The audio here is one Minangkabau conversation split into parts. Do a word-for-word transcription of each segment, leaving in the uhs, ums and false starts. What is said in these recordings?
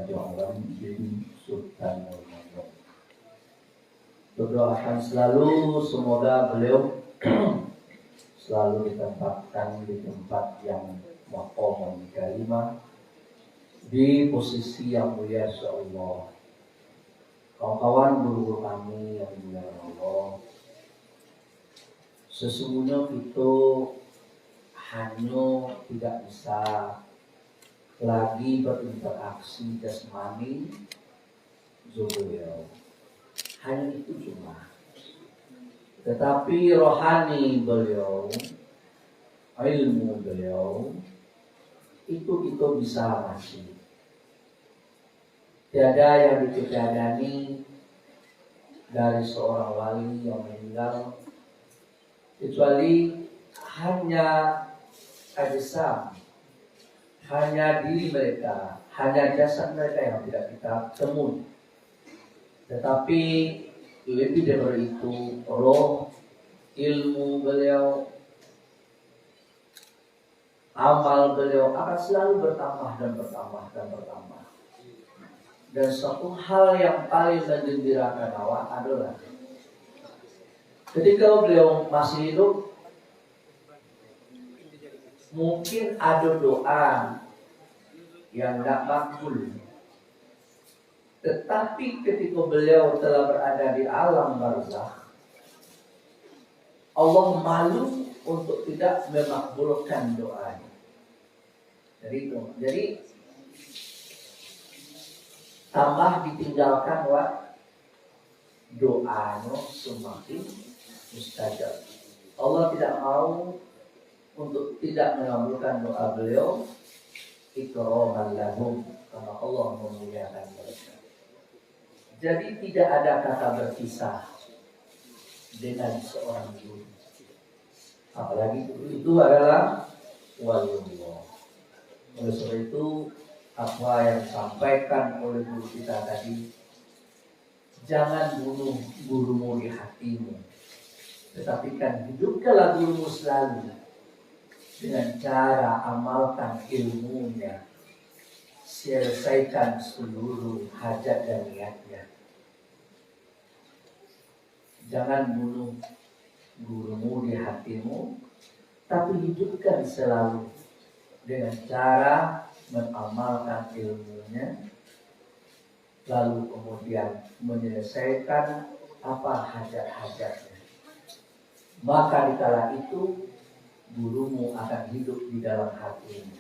Raja Alam bin Sultan Muhammad. Berdoakan selalu, semoga beliau selalu ditempatkan di tempat yang maqaman karimah, di posisi yang mulia, insyaallah. Kawan-kawan, guru-guru kami yang dimuliakan Allah, sesungguhnya kita hanyo tidak bisa lagi berinteraksi jasmani jo beliau. Hanya itu cuma. Tetapi rohani beliau, ilmu beliau, itu kita bisa masih. Tiada yang ditiadani dari seorang wali yang meninggal, kecuali hanya ajsam, hanya diri mereka, hanya jasad mereka yang tidak kita temui. Tetapi lebih dari itu, roh, ilmu beliau, amal beliau akan selalu bertambah dan bertambah dan bertambah. Dan satu hal yang paling menggembirakan awak adalah ketika beliau masih hidup, mungkin ada doa yang tidak makbul. Tetapi ketika beliau telah berada di alam barzakh, Allah malu untuk tidak memakbulkan doanya. Jadi itu, jadi tambah ditinggalkan wa doanyo semakin mustajab. Allah tidak mau untuk tidak mengabulkan doa beliau, ikraman lahum, karena Allah memuliakan mereka. Jadi tidak ada kata berpisah dengan seorang guru. Apalagi guru itu adalah waliullah. Oleh sebab itu, apa yang disampaikan oleh guru kita tadi, jangan bunuh gurumu di hatimu, tetapi kan hidupkanlah gurumu selalu dengan cara amalkan ilmunya, selesaikan seluruh hajat dan niatnya. Jangan bunuh gurumu di hatimu, tapi hidupkan selalu dengan cara mengamalkan ilmunya, lalu kemudian menyelesaikan apa hajat-hajatnya. Maka di kala itu, gurumu akan hidup di dalam hatimu.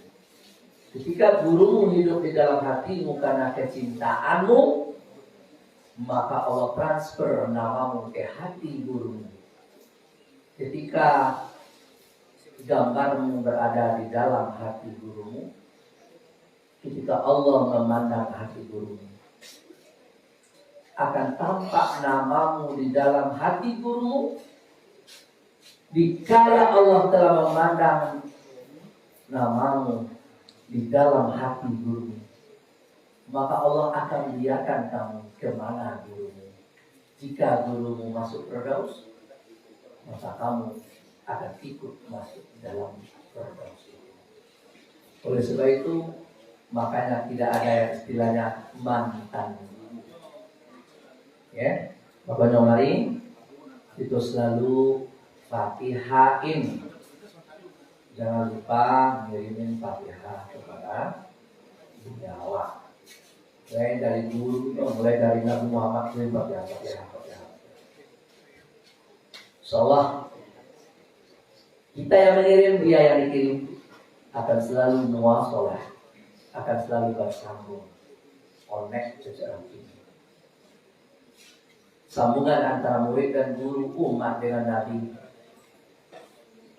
Ketika gurumu hidup di dalam hatimu karena kecintaanmu, maka Allah transfer namamu ke hati gurumu. Ketika gambarmu berada di dalam hati gurumu, ketika Allah memandang hati gurumu, akan tampak namamu di dalam hati gurumu. Dikala Allah telah memandang namamu di dalam hati gurumu, maka Allah akan biarkan kamu ke mana gurumu. Jika gurumu masuk Firdaus, maka kamu akan ikut masuk dalam Firdaus itu. Oleh sebab itu, makanya tidak ada yang istilahnya mantan guru. Ya, makanya mari kita selalu Fatihain. Jangan lupa ngirimin Fatihah kepada guru awak. Mulai dari guru, mulai dari Nabi Muhammad, Fatihah, Fatihah, Fatihah. Insyaallah, kita yang mengirim, dia yang dikirim, akan selalu muwasalah, akan selalu bersambung, connect secara ini. Sambungan antara murid dan guru, umat dengan Nabi,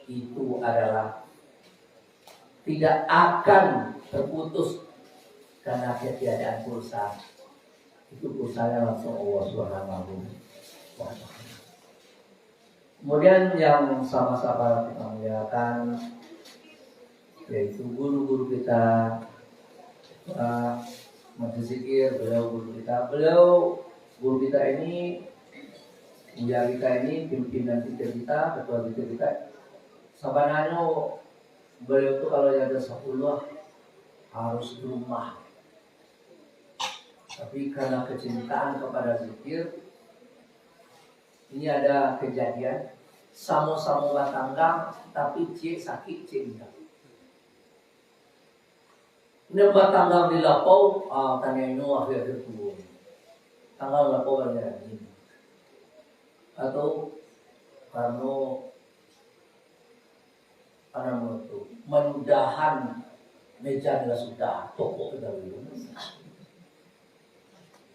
itu adalah tidak akan terputus karena ketiadaan pulsa. Itu pulsanya langsung Allah Subhanahu wa Ta'ala. Kemudian yang sama-sama kita muliakan, yaitu guru-guru kita, eh, Majelis Zikir, beliau guru kita. Beliau guru kita ini, Buya kita ini, pimpinan zikir kita, ketua zikir kita. Sabananyo beliau tu kalau ada sapuluah harus di rumah. Tapi karena kecintaan kepada zikir, ini ada kejadian, samo-samo batanggang, tapi ciek sakik, ciek indak. Nan batanggang di lapau, ah, taniayo akhir-akhir tuo. Tanggang lapau paling rajin. Atau karano, apa namo tu, manyudahan meja lah sudah, tokok kita dulu.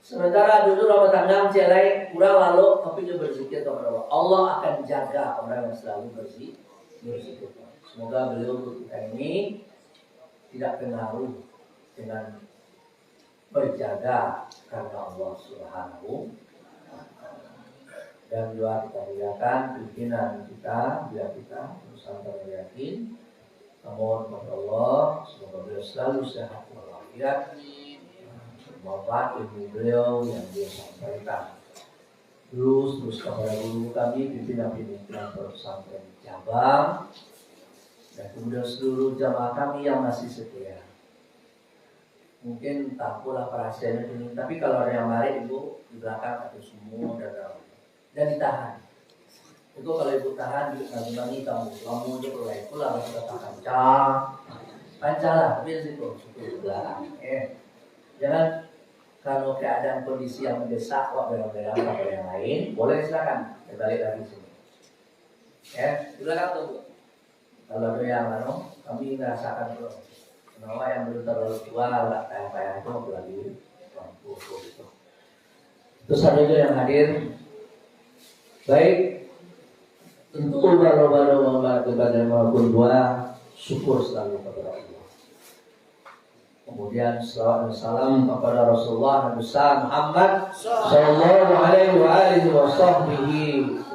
Sementara dulu urang batanggang, ciek lai, kurang lalok, tapi dia berzikir kepada Allah. Allah akan jaga orang yang selalu berzi-, berzikir. Semoga beliau untuk kita ini tidak pengaruh dengan berjaga karena Allah Subhanahu wa Ta'ala. Dan juga kita muliakan pimpinan kita, biar kita bersama yakin. Mohon kepada Allah, semoga beliau selalu sehat walafiat. Manfaat ilmu beliau yang beliau sampaikan. Terus, terus kepada guru kami, pimpinan-pimpinan pesantren cabang, dan kemudian seluruh jamaah kami yang masih setia. Mungkin tak apolah parasianyo kini, tapi kalau ada yang marek, Ibu, di belakang ada semua, dan, dan ditahan. Itu kalau Ibu tahan, Ibu nanti kamu, kamu itu kalau itu lah, sudah tahan, cang. Pancalah, tapi situ, situ di belakang. Eh, jangan, kalau keadaan kondisi yang mendesak, wak berang-berang atau yang lain, boleh silakan, balik lagi sini. Ya, di belakang tu, Bu. Kalau ada yang, anu, kami ngerasakan tu. Kenapa yang belum terlalu tua, agak payah-payah tu, apalagi orang tua-tua gitu. Terus ada juga yang hadir. Baik, tentu balo-balo membantu badan maupun dua, syukur selalu kepada Allah. Kemudian, salawat dan salam kepada Rasulullah Nabi besar Muhammad sallallahu alaihi wa alihi wa sahbihi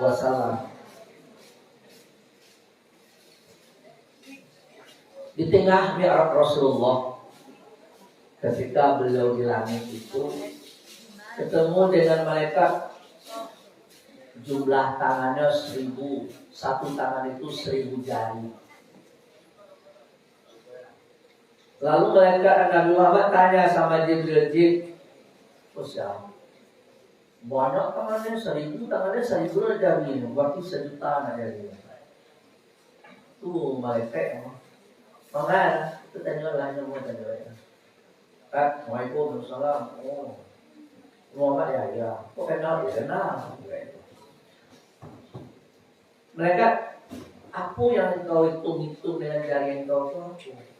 wasallam. Di tengah mi'raj Rasulullah, ketika beliau di langit itu, ketemu dengan malaikat, jumlah tangannya seribu, satu tangan itu seribu jari. Lalu malaikat Nabi Muhammad tanya sama Jibril, "Jib, oh, siapa? Banyak tangannya, seribu tangannya, seribu jari, berarti sejuta anak jari." Tu malaikat, mangan, tu tanyo lah, nyo mau tanyo. Kat, "Waalaikumsalam." "Oh, Muhammad ya?" "Ya." "Kok kenal?" "Ya, kenal." Malaikat, "Apo yang engkau itung-itung dengan jari engkau tu apo?"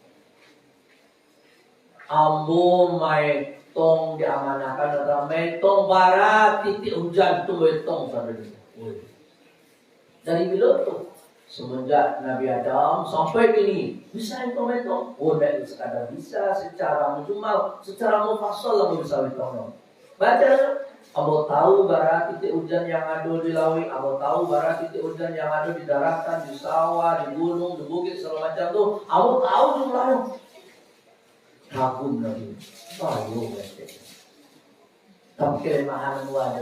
"Ambo maetong diamanahkan, maetong bara titik hujan tu maetong sadonyo." "Dari bilo tu?" "Semenjak Nabi Adam sampai kini." "Bisa engkau maetong?" "Oh, ndak sekadar bisa, secara mujmal, secara mufassal ambo bisa maetong." Baca, "Ambo tahu bara titik hujan yang ado di lauik, ambo tahu bara titik hujan yang ado di daratan, di sawah, di gunung, di bukik, segala macam tu, ambo tahu jumlahnyo." Kagum Nabi. Bayo, tapi kelemahan ambo ado.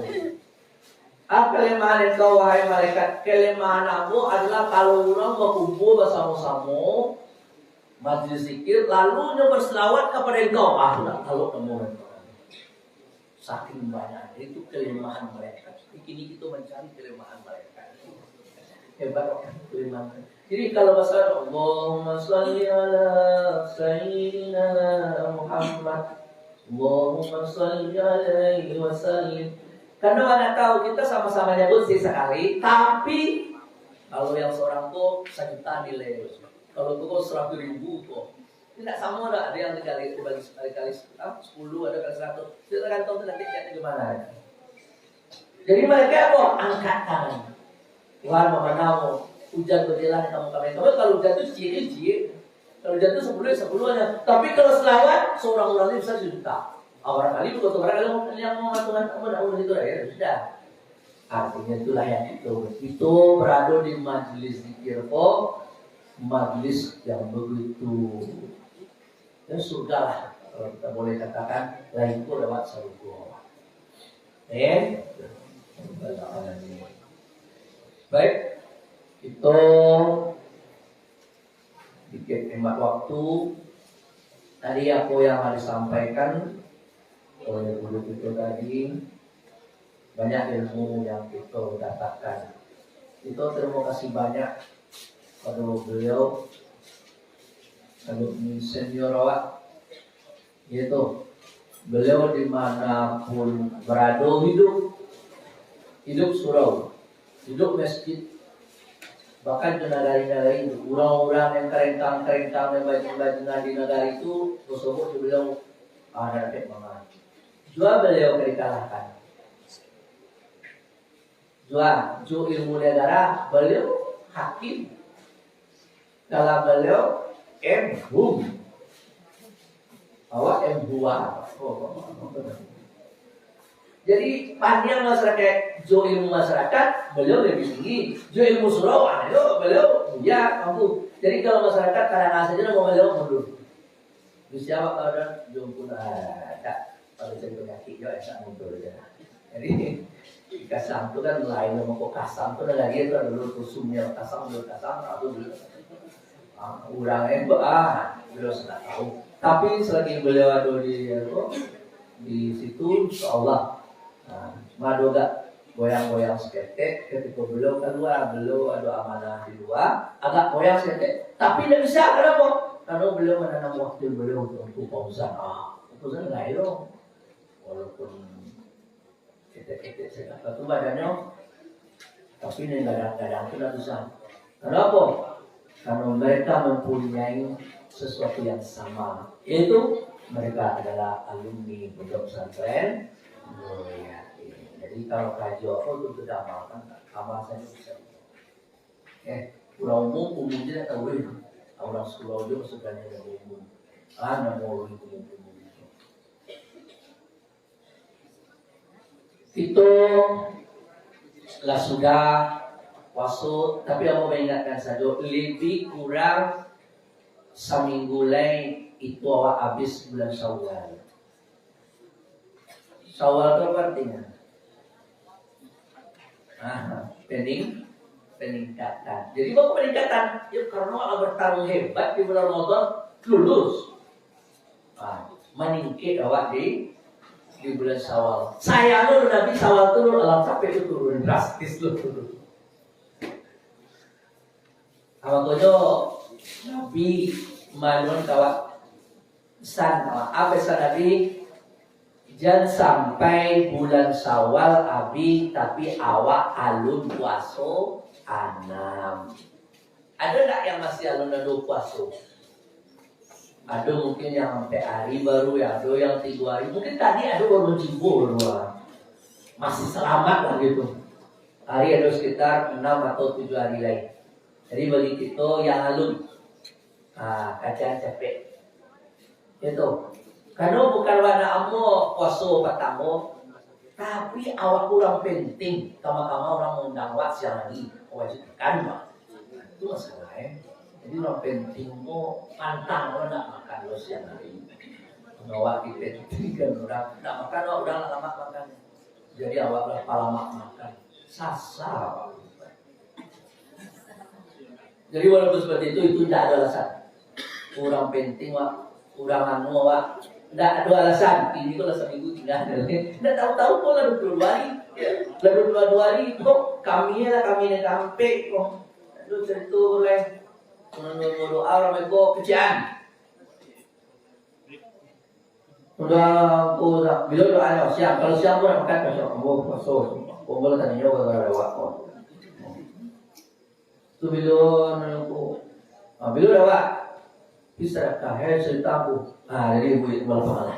Ah, kelemahan engkau, wahai malaikat, kelemahan ambo adalah kalau urang bakumpua basamo-samo, majlis zikir, lalu nyo berselawat kepada engkau. Ah, tu ndak talok namo engkau. Saking banyak, itu kelemahan malaikat. Kini kita mencari kelemahan malaikat. Hebat kelemahan. Jadi kalau bahasa, "Allahumma shalli ala Sayyidina Muhammad. Allahumma shalli alaihi wasallim." Karena mana tahu kita sama-sama nyebut sesekali, tapi kalau yang seorang tu sejuta nilai. Kalau tu kau seratus ribu kau. Tidak sama dah, ada yang dikali, dibagi, dikali, ah, sepuluh, ada kali seratus. Itu tergantung tu nanti niatnya gimana. Jadi malaikat apa? Angkat tangan. Tuhan memandang, hujan berjalan kamu kami. Kamu kalau hujan tu ciek, ciek. Kalau hujan tu sepuluh, sepuluh aja. Tapi kalau selawat, seorang-orang ni bisa sejuta. Ah, barangkali begitu, barangkali yang mau Tuhan, kamu nak urus itu lah ya, sudah. Artinya itulah yang itu. Itu berada di majlis zikir kok, majlis yang begitu, ya sudahlah, kalau kita boleh katakan, lain pun lewat sarugo. Eh? Baik, kita sedikit hemat waktu. Tadi apa yang disampaikan, Oleh guru kito tadi, banyak ilmu yang kito dapatkan. Kito tarimo kasih banyak pado beliau, alumni senior awak, yaitu beliau di mana pun barado hidup, hidup surau, hidup masjid, bahkan di nagari-nagari itu, urang-urang yang karentang-karentang, yang bajingan-bajingan di nagari itu, basobok di beliau, ah, dak dapek mangan. Jua beliau ka dikalahkan. Jua, jo ilmu negara, beliau hakim. Kalau beliau M Hum. Awak M Hua. Oh. Jadi, panjang masyarakat, jo ilmu masyarakat, beliau lebih tinggi. Jo ilmu surau, ah, yo, beliau, ya, mampu. Jadi, kalau masyarakat kadang saja nama beliau mundur. Bisa awak kalau dah, jumpa lah, tak. Kalau cerita kaki juga, tak mundur je lah. Jadi, kasam tu kan lain, nama kok kasam tu dah lagi tu dulu tu sumia kasam, dulu kasam, tak tu dulu. Ah, urang hebat, ah, beliau sudah tahu. Tapi selagi beliau ada di, apa, di situ, insya Allah, ah, mado gak goyang-goyang saketek, ketika beliau kalua, beliau ado amanah di lua, agak goyang saketek. Tapi indak bisa, kenapa? Karena beliau mananam wakil beliau untuk, untuk Pak Ustaz. Ah, Pak Ustaz lain lo. Walaupun ketek-ketek saketek tu badannyo, tapi nan gadang-gadang tu lah susah. Kenapa? Karena mereka mempunyai sesuatu yang sama, yaitu mereka adalah alumni Pondok Pesantren Nurul Yakin. Jadi, kalau kaji apa tu, tu dah amalkan, amal saja bisa. Eh, urang umum, umum je tak tahu, eh. Urang sekolah je maksudnya dah umum. Ah, nama urang umum, umum. Kito lah sudah puaso, tapi ambo maingatkan sajo, lebih kurang saminggu lai itu awak abih bulan Syawal. Syawal tu apa artinya? Ah, pening-, peningkatan. Jadi, apa peningkatan? Ya, karena awak bertarung hebat di bulan Ramadan, lulus. Ah, maningkek awak di, di bulan Syawal. Sayang lo, Nabi Syawal tu lo, alam sampai tu turun drastis lo. Makonyo Nabi manuan kawak pesan, apa pesan Nabi? Jan sampai bulan Syawal abih, tapi awak alun puaso anam. Ado ndak yang masih alun ado puaso? Ado mungkin yang ampek hari baru, ya, ado yang tigo hari. Mungkin tadi ado baru mancubo baru, ah. Masih salamat lah gitu. Hari ado sekitar enam atau tujuh hari lai. Jadi bagi kito yang alun, ah, kajan capek. Itu. Karano bukan wak ndak amuah puaso patamo, tapi awak urang penting, kama-kama urang maundang wak siang hari, wajib makan wak. Itu masalah, eh. Jadi urang penting ko pantang lo ndak makan lo siang hari. Kalau awak dipentingkan urang, ndak makan wak, urang lah lamak makan. Jadi awak lah palamak makan. Sasa awak. Jadi walaupun seperti itu, itu ndak ado alasan. Urang penting wak, urang anu wak, ndak ado alasan. Ini ko lah saminggu tingga. Ndak tahu-tahu ko lah dua puluh dua hari. Lah dua puluh dua hari ko kami lah, kami nan ampek ko. Aduh, cerita ko lai. Mun doa urang ko kecian. Udah, aku dah, bilo doanyo siang. Kalau siang pun nak makan, masya Allah, puaso. Kumpul tadinyo gara-gara awak. Tu bilo nunggu. Ah, bilo dah, Wak. Bisa dah, eh, cerita aku. Ah, jadi ibu itu malah.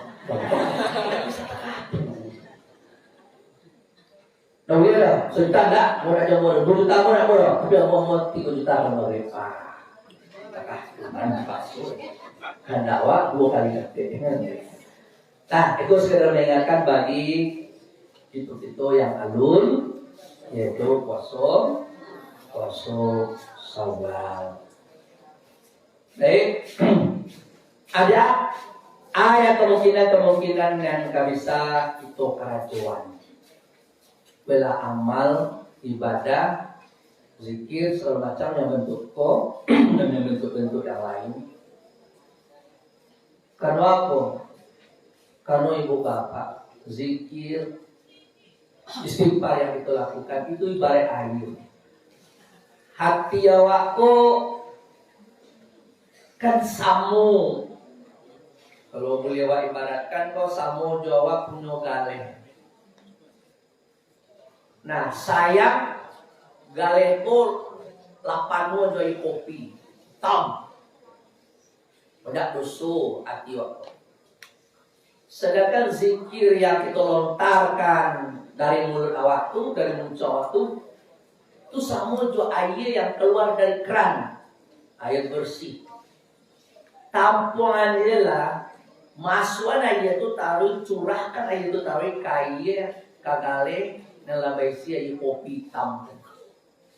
Dah buliah dah. Cerita dah, mau nak jawab dua juta pun nak bodoh. Tapi Allah mau tiga juta pun bagi. Ah. Takah, mana pasal? Kan dakwah dua kali dapek. Nah, itu sekedar mengingatkan bagi kito-kito yang alun, yaitu puaso, puaso Syawal. Baik, ada, ada kemungkinan-kemungkinan yang ka bisa kito karajoan. Bala amal, ibadah, zikir, segala macam yang bentuk ko, dan yang bentuk-bentuk yang lain. Karano apo? Karano ibu bapak, zikir, istighfar yang kita lakukan itu ibarat air. Hati awak ko kan samo, kalau buliah awak ibaratkan ko samo jo awak punyo galeh. Nah, sayang, galeh ko lah panuah jo aia kopi itam. Banyak doso ati awak tu. Sedangkan zikir yang kita lontarkan dari mulut awak tu, dari muncuang awak tu, tu samo jo aia yang kaluar dari kran, aia bersih. Tampuangan je lah, masuakan aia tu taruih, curahkan aia tu taruih ka aia, ka galeh nan lah baisi aia kopi itam tu.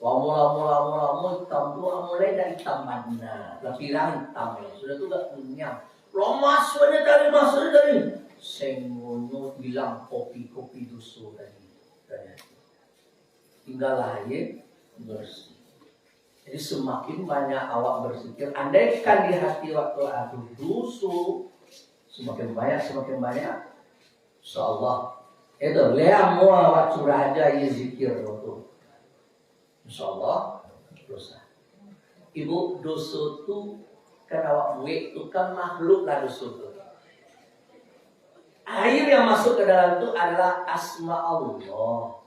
Lamo, lamo, lamo, lamo, itam tu lah mulai dari itam bana, lah pirang itam tu. Sudah tu agak kunyang. Lah masuakan aia taruih, masuakan aia taruih. Sengonyo ilang kopi-kopi doso tadi. Tadi. Tinggallah aia bersih. Jadi, semakin banyak awak berzikir, andaikan di hati awak tu ado doso, semakin banyak, semakin banyak, insya Allah. Itu, lamo awak curah aja aia zikir tu. Insya Allah, dosa. Ibu, doso tu kan awak buek tu kan makhluk lah doso tu. Aia yang masuk ke dalam tu adalah asma Allah.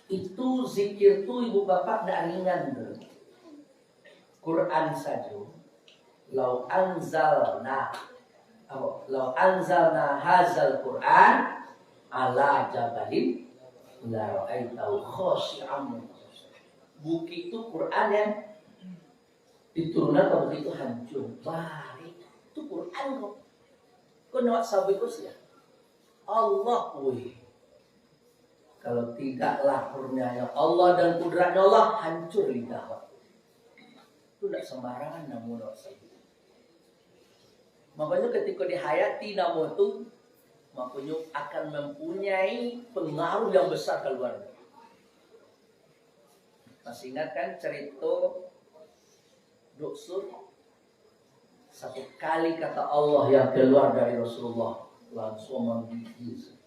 Itu zikir tu, ibu bapak, ndak ringan tu. Quran sajo, "Lau anzalna, apo? Lau anzalna hazal Quran ala jabalin la ra'aitahu khasyi'an." Bukik tu Quran yang diturunkan ka bukik tu hancua. Barek. Tu Quran ko. Ko nak sabuik ko sia? Allah, weh. Kalau tidaklah kurnianya Allah dan kudratnya Allah, hancur lidah awak. Itu ndak sembarangan namo nak sabuik. Makanya ketika dihayati namo tu, makanya akan mempunyai pengaruh yang besar keluar. Masih ingat kan cerita Duk Sur? Satu kali kata Allah yang keluar dari Rasulullah, langsung menggigil.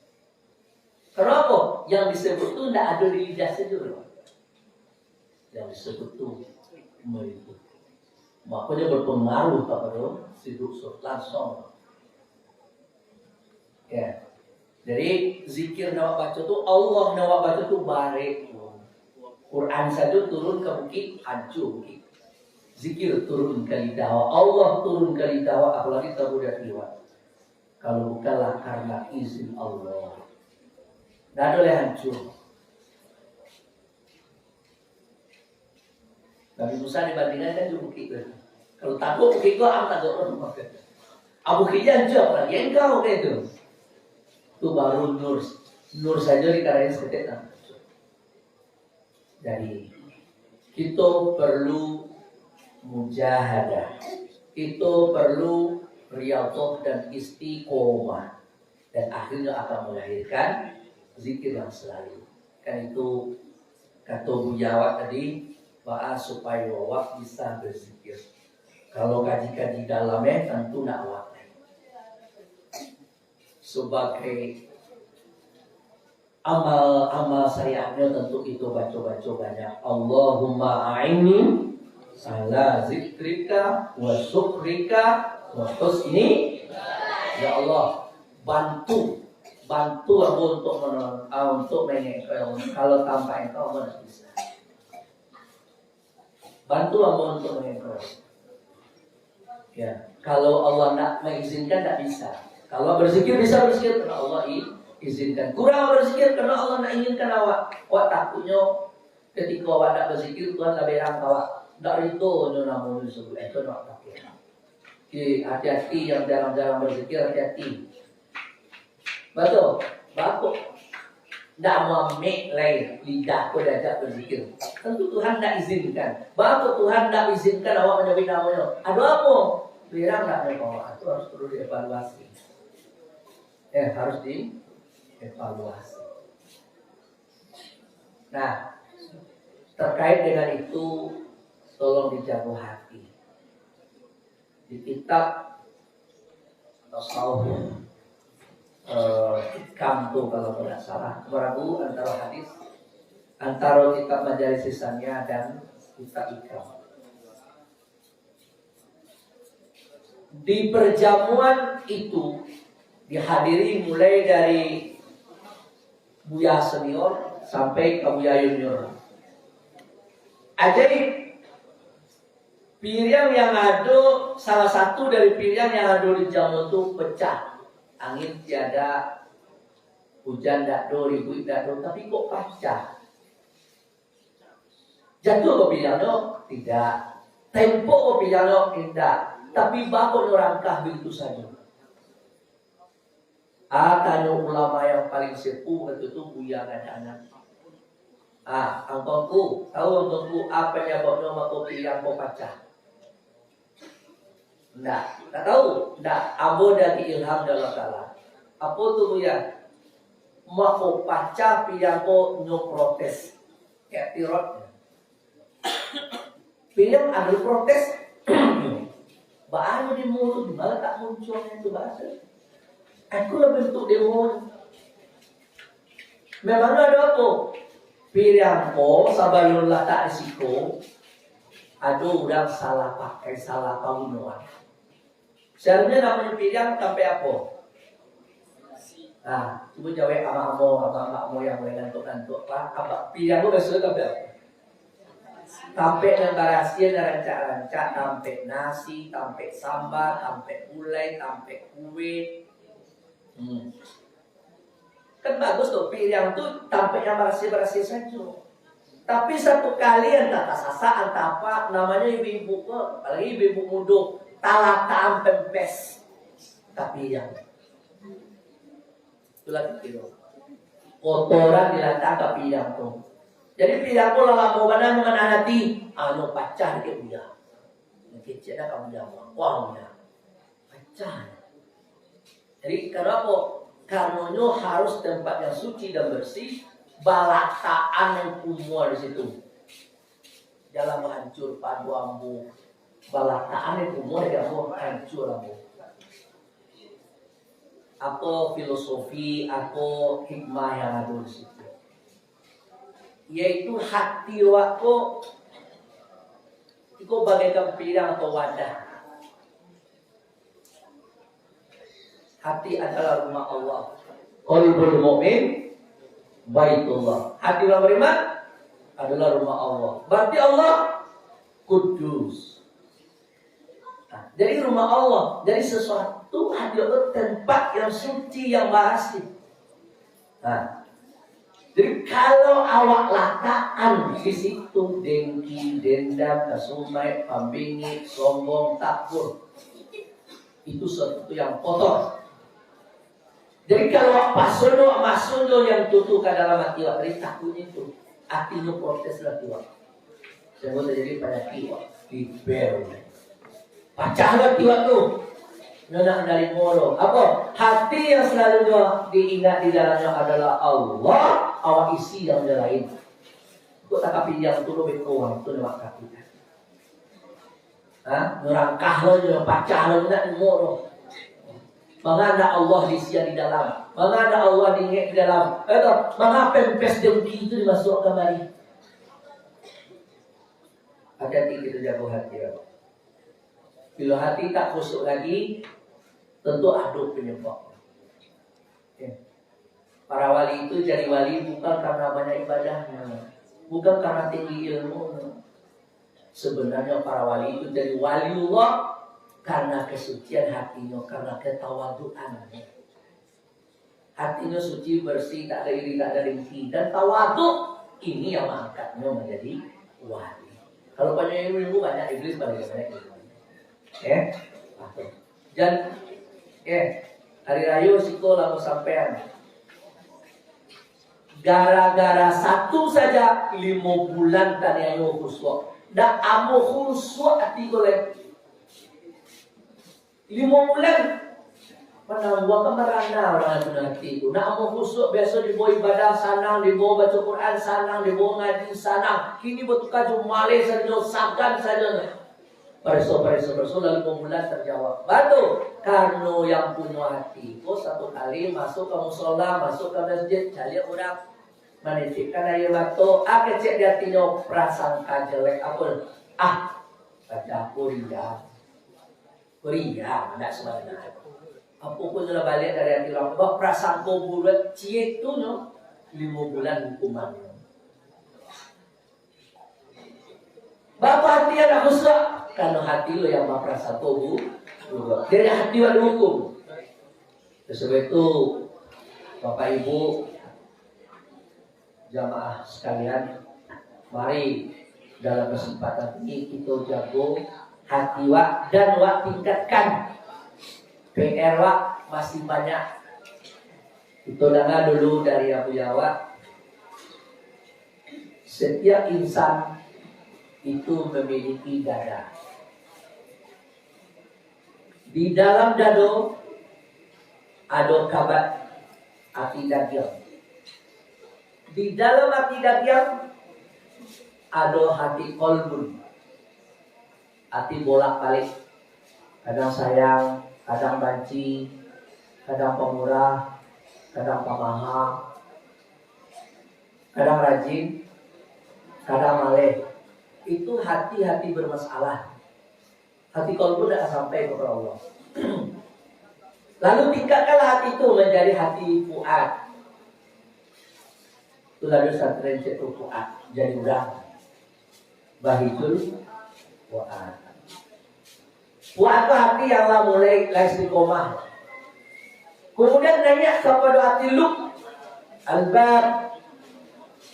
Kenapa? Yang disebut tu ndak ada di lidah saja. Yang disebut tu meliputi. Makanya berpengaruh kepada si Duk Sur langsung. Ya. Jadi, zikir nan awak baco tu, Allah nan awak baco tu barek. Quran sajo turun ka bukik, hancua bukik. Zikir turun ka lidah awak, Allah turun ka lidah awak, apalagi tabuh di ati awak. Kalau bukanlah karena izin Allah, ndak ado lai hancua. Nabi Musa dibandingkan kan jo bukik tu. Kalau taguah bukik tu, ang taguah rumah tu. Ah, bukik jan jo, apalagi engkau, kayak itu. Tu baru nur. Nur saja dikarain seketek tangan. Jadi, kita perlu mujahadah. Kita perlu riyadhah dan istiqomah. Dan akhirnya akan melahirkan zikir yang selalu. Kan itu kato buya awak tadi, baa supayo awak bisa berzikir. Kalau kaji-kaji dalam, eh, tantu nak awak. Sebagai amal-amal syariatnya tentu itu baco-baco banyak. Allahumma a'inni ala zikrika wa syukrika wa husni. Ya Allah, bantu, bantu aku untuk menolong, ah, untuk mengekor. Kalau tanpa Engkau, aku tidak bisa. Bantu aku untuk mengekor. Ya, kalau Allah nak mengizinkan, tak bisa. Kalau berzikir, bisa berzikir karena Allah i-, izinkan. Kurang berzikir karena Allah nak izinkan awak. Awak takutnya ketika awak tak berzikir, Tuhan tak berang awak. Tak ridho nyo namonyo disebut. Eh, itu nak takut. Oke, hati-hati yang jarang-jarang berzikir, hati-hati. Batua? Baa kok ndak mamek lai lidah ko diajak berzikir? Tentu Tuhan ndak izinkan. Baa kok Tuhan ndak izinkan awak manyabuik namonyo? Ado apo? Berang ndak nyo awak? Itu harus perlu dievaluasi. Eh, harus dievaluasi. Nah, terkait dengan itu, tolong dijago hati. Di kitab Tasawuf, eh, Hikam tu kalau tidak salah. Maragu antara hadis, antara kitab Majalis Sania dan kitab Hikam. Di perjamuan itu dihadiri mulai dari Buya Senior sampai ka Buya Junior. Ajaib, piriang yang ado, salah satu dari piriang yang ado di jamuan tu pecah. Angin tiada, hujan dak ado, ribuik dak ado, tapi kok pacah? Jatuah ko piriang tu? Tidak. Tempok ko piriang tu? Indak. Tapi baa kok nyo rangkah begitu sajo? Ah, tanyo ulama yang paling sepuh wakatu tu, Buya Gadang. Ah, angku-angku, tahu angku-angku apo panyababnyo mako piriang ko pacah? Ndak, ndak tahu. Ndak, ambo dari ilham dari Allah Taala. Apo tu, Buya? Mako pacah piriang ko nyo protes. Kayak tirot. Piriang ado protes. Baa nyo demo tu, di ma letak muncuangnyo tu, bahasa. Aku lah bentuk demo. Memang ado apo? Piriang ko sabalun latak di siko, ado urang salah pakai, salah pagunoan. Seharusnyo namonyo piriang tampek apo? Nah, cubo jawek amak-amak, amak-amak yang mulai ngantuk-ngantuk, Pak. Apak, piriang ko biasonyo tampek apo? Tampek nan barasiah, nan rancak-rancak, tampek nasi, tampek samba, tampek gulai, tampek kue. Hmm. Kan bagus tu, piriang tu tampek yang barasiah-barasiah sajo. Tapi satu kali antah tasasak, antah apa, namonyo ibu-ibu ko, apalagi ibu-ibu mudo, talatakan pempes ka piriang. Itulah kito. Kotoran dilatak ka piriang tu. Jadi piriang tu lah lamo bana nyo manahan ati, ah, nyo pacah dek Buya. Mungkin cek dah kamu jawab, wah, Buya. Pacah. Jadi, kenapa? Karenonyo harus tempat yang suci dan bersih, balatakan nan kumua di situ. Jan lah hancur pado ambo. Balatakan nan kumua di ambo, hancur ambo. Apo filosofi, apo hikmah yang ado di situ? Yaitu hati awak ko, iko bagaikan piriang atau wadah. Hati adalah rumah Allah. Qalbul mu'min baitullah. Hati orang beriman adalah rumah Allah. Berarti Allah kudus. Nah, jadi rumah Allah, jadi sesuatu hati itu tempat yang suci, yang barasih. Nah, jadi kalau awak latakan di situ dengki, dendam, kasumaik, pambingik, sombong, takabur, itu sesuatu yang kotor. Jadi kalau awak pasono, masono yang tutu ka dalam ati awak, dari takuiknyo itu, atinyo protes lah tu, Wak. Sehingga terjadi panyakik, Wak. Dibel. Pacah lah tu, Wak, tu. Nyo nak narimo lo. Apo? Hati yang selalu nyo diingat di dalamnyo adalah Allah, awak isi yang lain. Kok tak kapinjam tu lo beko, Wak, tu nyo wak kapikan. Ha? Nyo rangkah lo, nyo pacah lo, ndak namo lo. Manga ndak Allah di sia di dalam. Manga ndak Allah diingek di dalam. Eh, tu, manga pempes dengki tu dimasuak kamari. Hati-hati kito jago hati, yo. Bilo hati tak khusyuk lagi, tentu ado penyebab. Oke. Para wali itu jadi wali bukan karena banyak ibadahnyo, bukan karena tinggi ilmunyo. Sebenarnya para wali itu jadi waliullah karena kesucian hatinyo, karena ketawaduannyo. Hatinyo suci, bersih, tak ada iri, tak ada dengki, dan tawaduk. Ini yang mengangkatnyo menjadi wali. Kalau banyak ilmu, banyak iblis, banyak, banyak ilmu. Eh, jan, eh, hari rayo siko lah basampean. Gara-gara satu saja, limo bulan taniayo khusyuk. Dak amo khusyuk ati ko lai. Limo bulan. Manangguang ka marana urang tu nanti tu. Nak amo khusyuk, biaso dibawa ibadah sanang, dibawa baca Quran sanang, dibawa ngaji sanang. Kini batuka jo maleh sajo, sagan sajo. Pareso, pareso, pareso, lalu pembulan terjawab. Batul. Karano yang punyo hati ko satu kali masuk ka musola, masuk ka masjid, caliak urang manitikan aia mato, ah, kecek di hatinyo prasangka jelek apo? Ah, baca kuliah. Kuliah, ndak sabananyo. Apo pun lah baliak dari hati urang, ba prasangko buruak, ciek tu nyo, limo bulan hukumannyo. Baa hati anak rusak? Karano hati lo yang baprasangko bu-, buruak. Jadi hati wak dihukum. Oleh sebab itu, Bapak Ibu, jamaah sekalian, mari dalam kesempatan ini kita jago hati wak dan wak tingkatkan. P R wak masih banyak. Kita dengar dulu dari Abu Yawak. Setiap insan itu memiliki dada. Di dalam dado ado kabat ati dagiang. Di dalam ati dagiang ado hati kolbun. Ati bolak-balik. Kadang sayang, kadang banci, kadang pamurah, kadang pamaha, kadang rajin, kadang maleh. Itu hati-hati bermasalah. Hati kolbu ndak sampai kepada Allah. Lalu tingkatkanlah hati itu menjadi hati fuad. Itulah dosa tren cek tu fuad. Jadi urang. Bahijul fuad. Fuad tu hati yang lah mulai lah istiqomah. Kemudian naiak kepada hati lub, albab.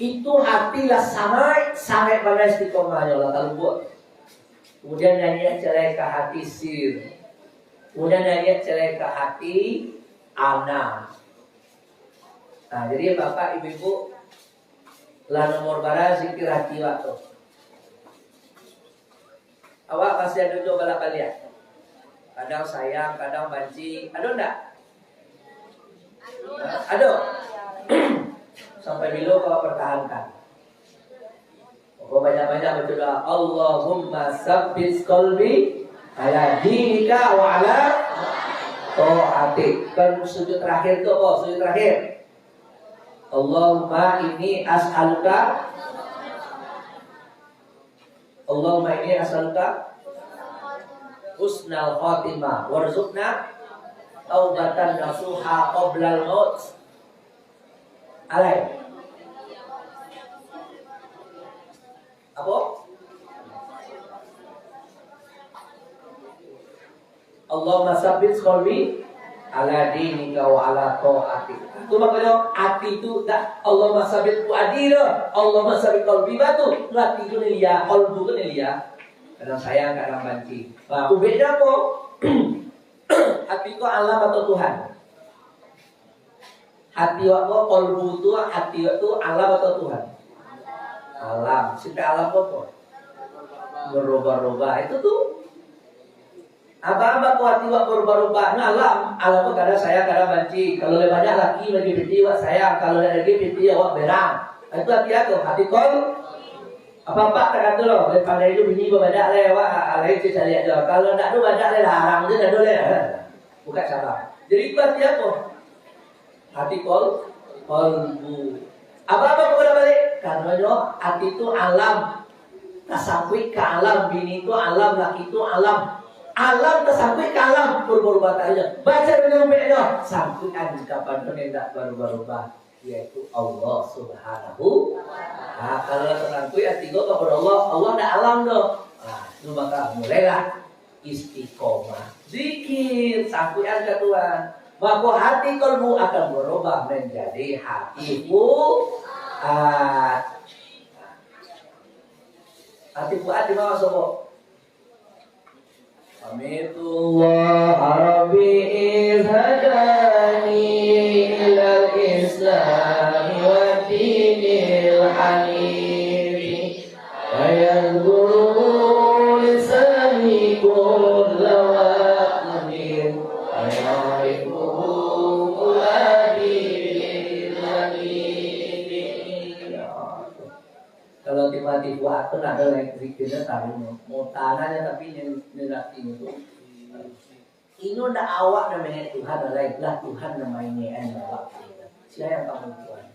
Itu hati lah sangat, sangat bana istiqomahnyo lah talubuk. Kemudian naiak celai ka hati sir. Kemudian naiak celai ka hati ana. Nah, jadi bapak ibu-ibu, lah nomor bara zikir hati awak tu. Awak masih ado juo balak baliak. Kadang sayang, kadang banci. Ado ndak? Ado. Sampai bilo kau pertahankan? Pokok banyak-banyak baca doa. Allahumma sabbit qalbi ala dinika wa ala taatik. Kan sujud terakhir tu apa? Sujud terakhir. Allahumma inni as'aluka Allahumma inni as'aluka husnal khatimah warzuqna taubatan nasuha qoblal maut. Alai. Apo? Allahumma sabbit qalbi ala dinika wa ala taatik. Tu makonyo ati tu dak Allahumma sabbit fuadi doh. Allahumma sabbit qalbi batu. Ati tu nilia, qalbu tu nilia. Kadang sayang, kadang banci. Nah, ubeknyo apo? Ati tu alam atau Tuhan? Ati awak ko, kolbu tu, ati awak tu alam atau Tuhan? Alam. Sifat alam ko apo? Berubah-ubah. Itu tu. Apa-apa ko ati awak berubah-ubah. Nah, alam. Alam ko kadang sayang, kadang banci. Kalau lah banyak laki bagi piti, awak sayang. Kalau lah lagi piti, awak berang. Itu ati apo? Ati kol. Apa-apa tak kata lo. Pandai tu bini babadak lah, awak alai cari-cari aja. Kalau tak tu badak lah, larang je dah tu lah. Bukan salah. Jadi itu ati apo? Ati kol, kolbu. Apa-apa kepada balik? Karena ati tu alam. Tasangkuik ka alam, bini tu alam, laki tu alam. Alam tasangkuik ka alam, berubah-ubah tak aja. Baca dulu baik dah. Sangkuikan kapan pun yang tak berubah-ubah, yaitu Allah Subhanahu. Nah, kalau tasangkuik ati ko kepada Allah, Allah tak alam tu. Nah, tu maka mulailah istiqomah. Zikir, sangkuikan ka Tuhan. Mako hati kolbu akan berubah menjadi hati fuad. Hati fuad di bawah sobo. Amin. Allah Rabbi izhadani ilal Islam wa dinil hanif. Wa yadhkuru lisani kulla waqtin, wa ya'rifuhu fuadi bil hanif. Kalau tiba-tiba Kan ado lai zikirnyo taruih. Mau tanahnya tapi nilai tu. Inyo ndak awak nan maingek Tuhan lai, lah Tuhan nan maingek awak. Sia yang kamu Tuhan?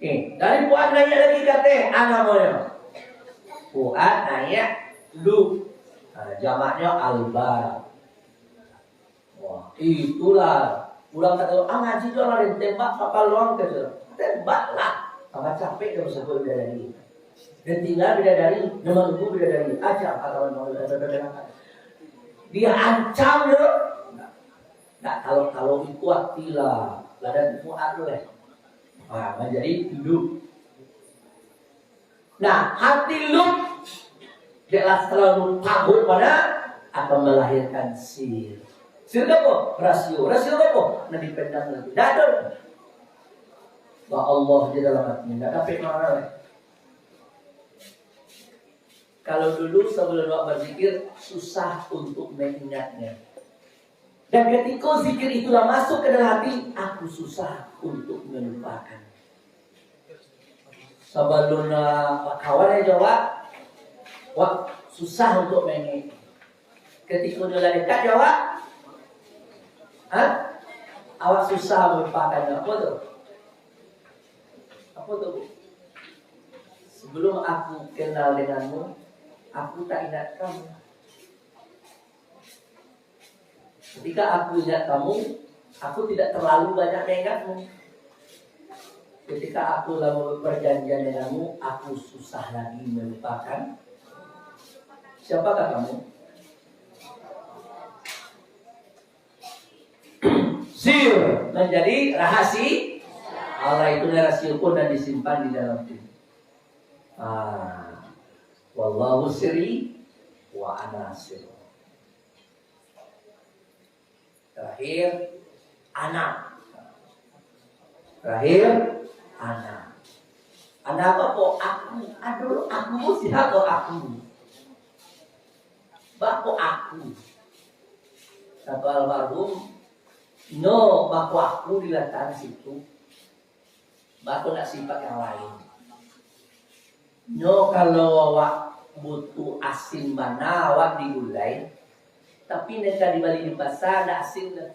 Eh, dari Fuad naiak lagi ka ateh, a namonyo? Fuad naiak Lub. Nah, jamaknyo Albab. Wah, itulah. Urang kato, "Ah, ngaji tu lah den tembak kapalo ang," kato. Tembak lah. Tambah capek den basabuik bidadari. Den tingga bidadari, den manunggu bidadari. Aja kawan-kawan. Dia ancam yo. Nah, kalau, kalau itu hati lah. Lah den Fuad tu lah. Nah, manjadi Lub. Nah, hati Lub, dek lah talalu takuik pado, akan malahirkan sihir. Sihir apo? Rasio. Rasio apo? Nan dipendam lagi. Dah tu. Ba Allah je dalam hati, ndak dapek marah lai. Kalau dulu sabalun awak bazikir, susah untuk maingatnya. Dan ketika zikir itu lah masuk ke dalam hati, aku susah untuk melupakan. Sabalun, ah, bakawan jo awak, wak susah untuk maingat. Ketika nyo lah dekat jo awak, ha? Awak susah melupakan. Apo tu? Apo tu, Bu? Sebelum aku kenal denganmu, aku tak ingat kamu. Ketika aku ingat kamu, aku tidak terlalu banyak mengingatmu. Ketika aku lah membuat perjanjian denganmu, aku susah lagi melupakan. Siapakah kamu? Sir, menjadi rahasi-, Allah itu rahsia pun dan disimpan di dalam diri. Ah, wallahu sirri wa ana sirru. Terakhir, ana. Terakhir, ana. Ana apo? Aku. Aduh, aku siapa aku? Bako aku. Satu almarhum, nyo bako aku dilatak situ. Bako nak sifat yang lain. Nyo kalau awak butuh asin bana, awak di gulai, tapi nan ka dibali di pasa, ndak asin doh.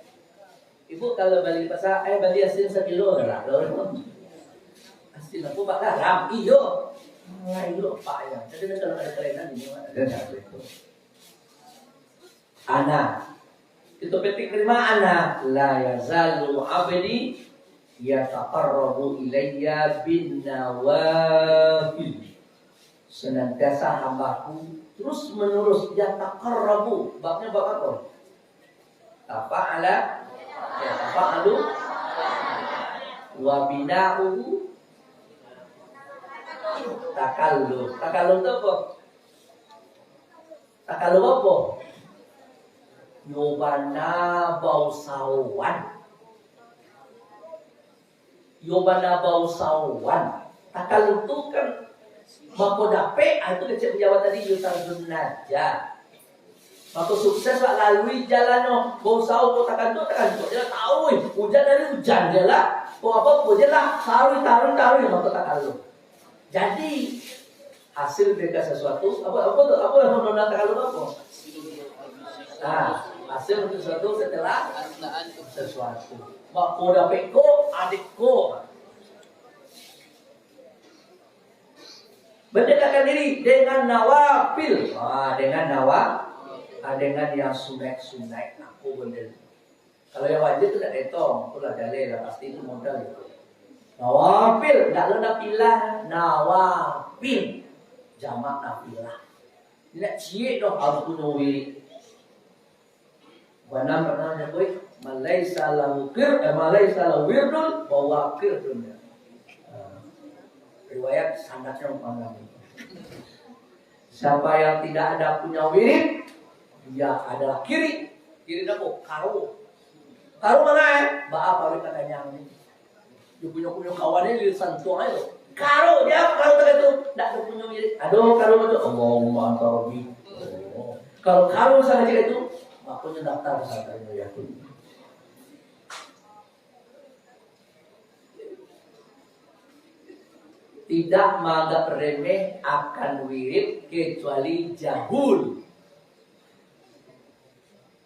Ibu kalau bali di pasa, eh, bali asin sakilo lah, doh. Asin apo, Pak? Garam? Iyo. Nah, iyo, Pak, yo. Tapi nan kalau ado kalinan ini, Pak. Ado, ado. Ana. Itu petik terima ana. La yazalu abdi yataqarrabu ilayya bin nawafil. Senantiasa hambaku terus menerus yataqarrabu. Babnya bab apa? Tafa'ala, yatafa'alu, wa bina'uhu takalluf. Takalluf tu apa? Takalluf apo? Yo bana bausahoan. Yo bana bausahoan. Takalluf tu kan, mako dapek, ah, itu kecek pejabat tadi, yo tarjun aja. Mako sukses lah lalui jalan no. Bausaho ko takalluf, takalluf je lah, taruih. Ujan hari ujan je lah. Ko apo-apo je lah, taruih, taruih, taruih, mako takalluf. Jadi, hasil dari sesuatu, apo, apo tu? Apo nan, nan takalluf apo? Nah, hasil dari sesuatu setelah sesuatu. Bako dapek ko, adik ko. Mendekatkan diri dengan nawafil. Ah, dengan nawa-, ah, dengan yang sunat-sunat. Aku bener. Kalau yang wajib tu tak dietong, tu lah jaleh lah, pasti tu modal itu. Nawafil, tak lo nafilah, nawafil. Jamak nafilah. Nak ciek doh harus punyo wirid. Bana pernah nyabuik, "Man laisa lahu qir-, eh, man laisa lahu wirdun, fahuwa qirdun." Ah, riwayat sanadnya umpama. Siapa yang tidak ada punya wirid, dia adalah kirik. Kirik apo? Karo. Karo manga, eh? Baa paruik nan kanyang ni. Dia punyo, punyo kawan ni, dia santuang aja. Karo, dia karo tadi tu. Ndak ada punyo wirid. Aduh, karo tu. Allahumma anta rabbi. Oh. Kalau karo sangat cakap itu, makanya daftar pesantren tu ya. Tidak menganggap remeh akan wirid kecuali jahul.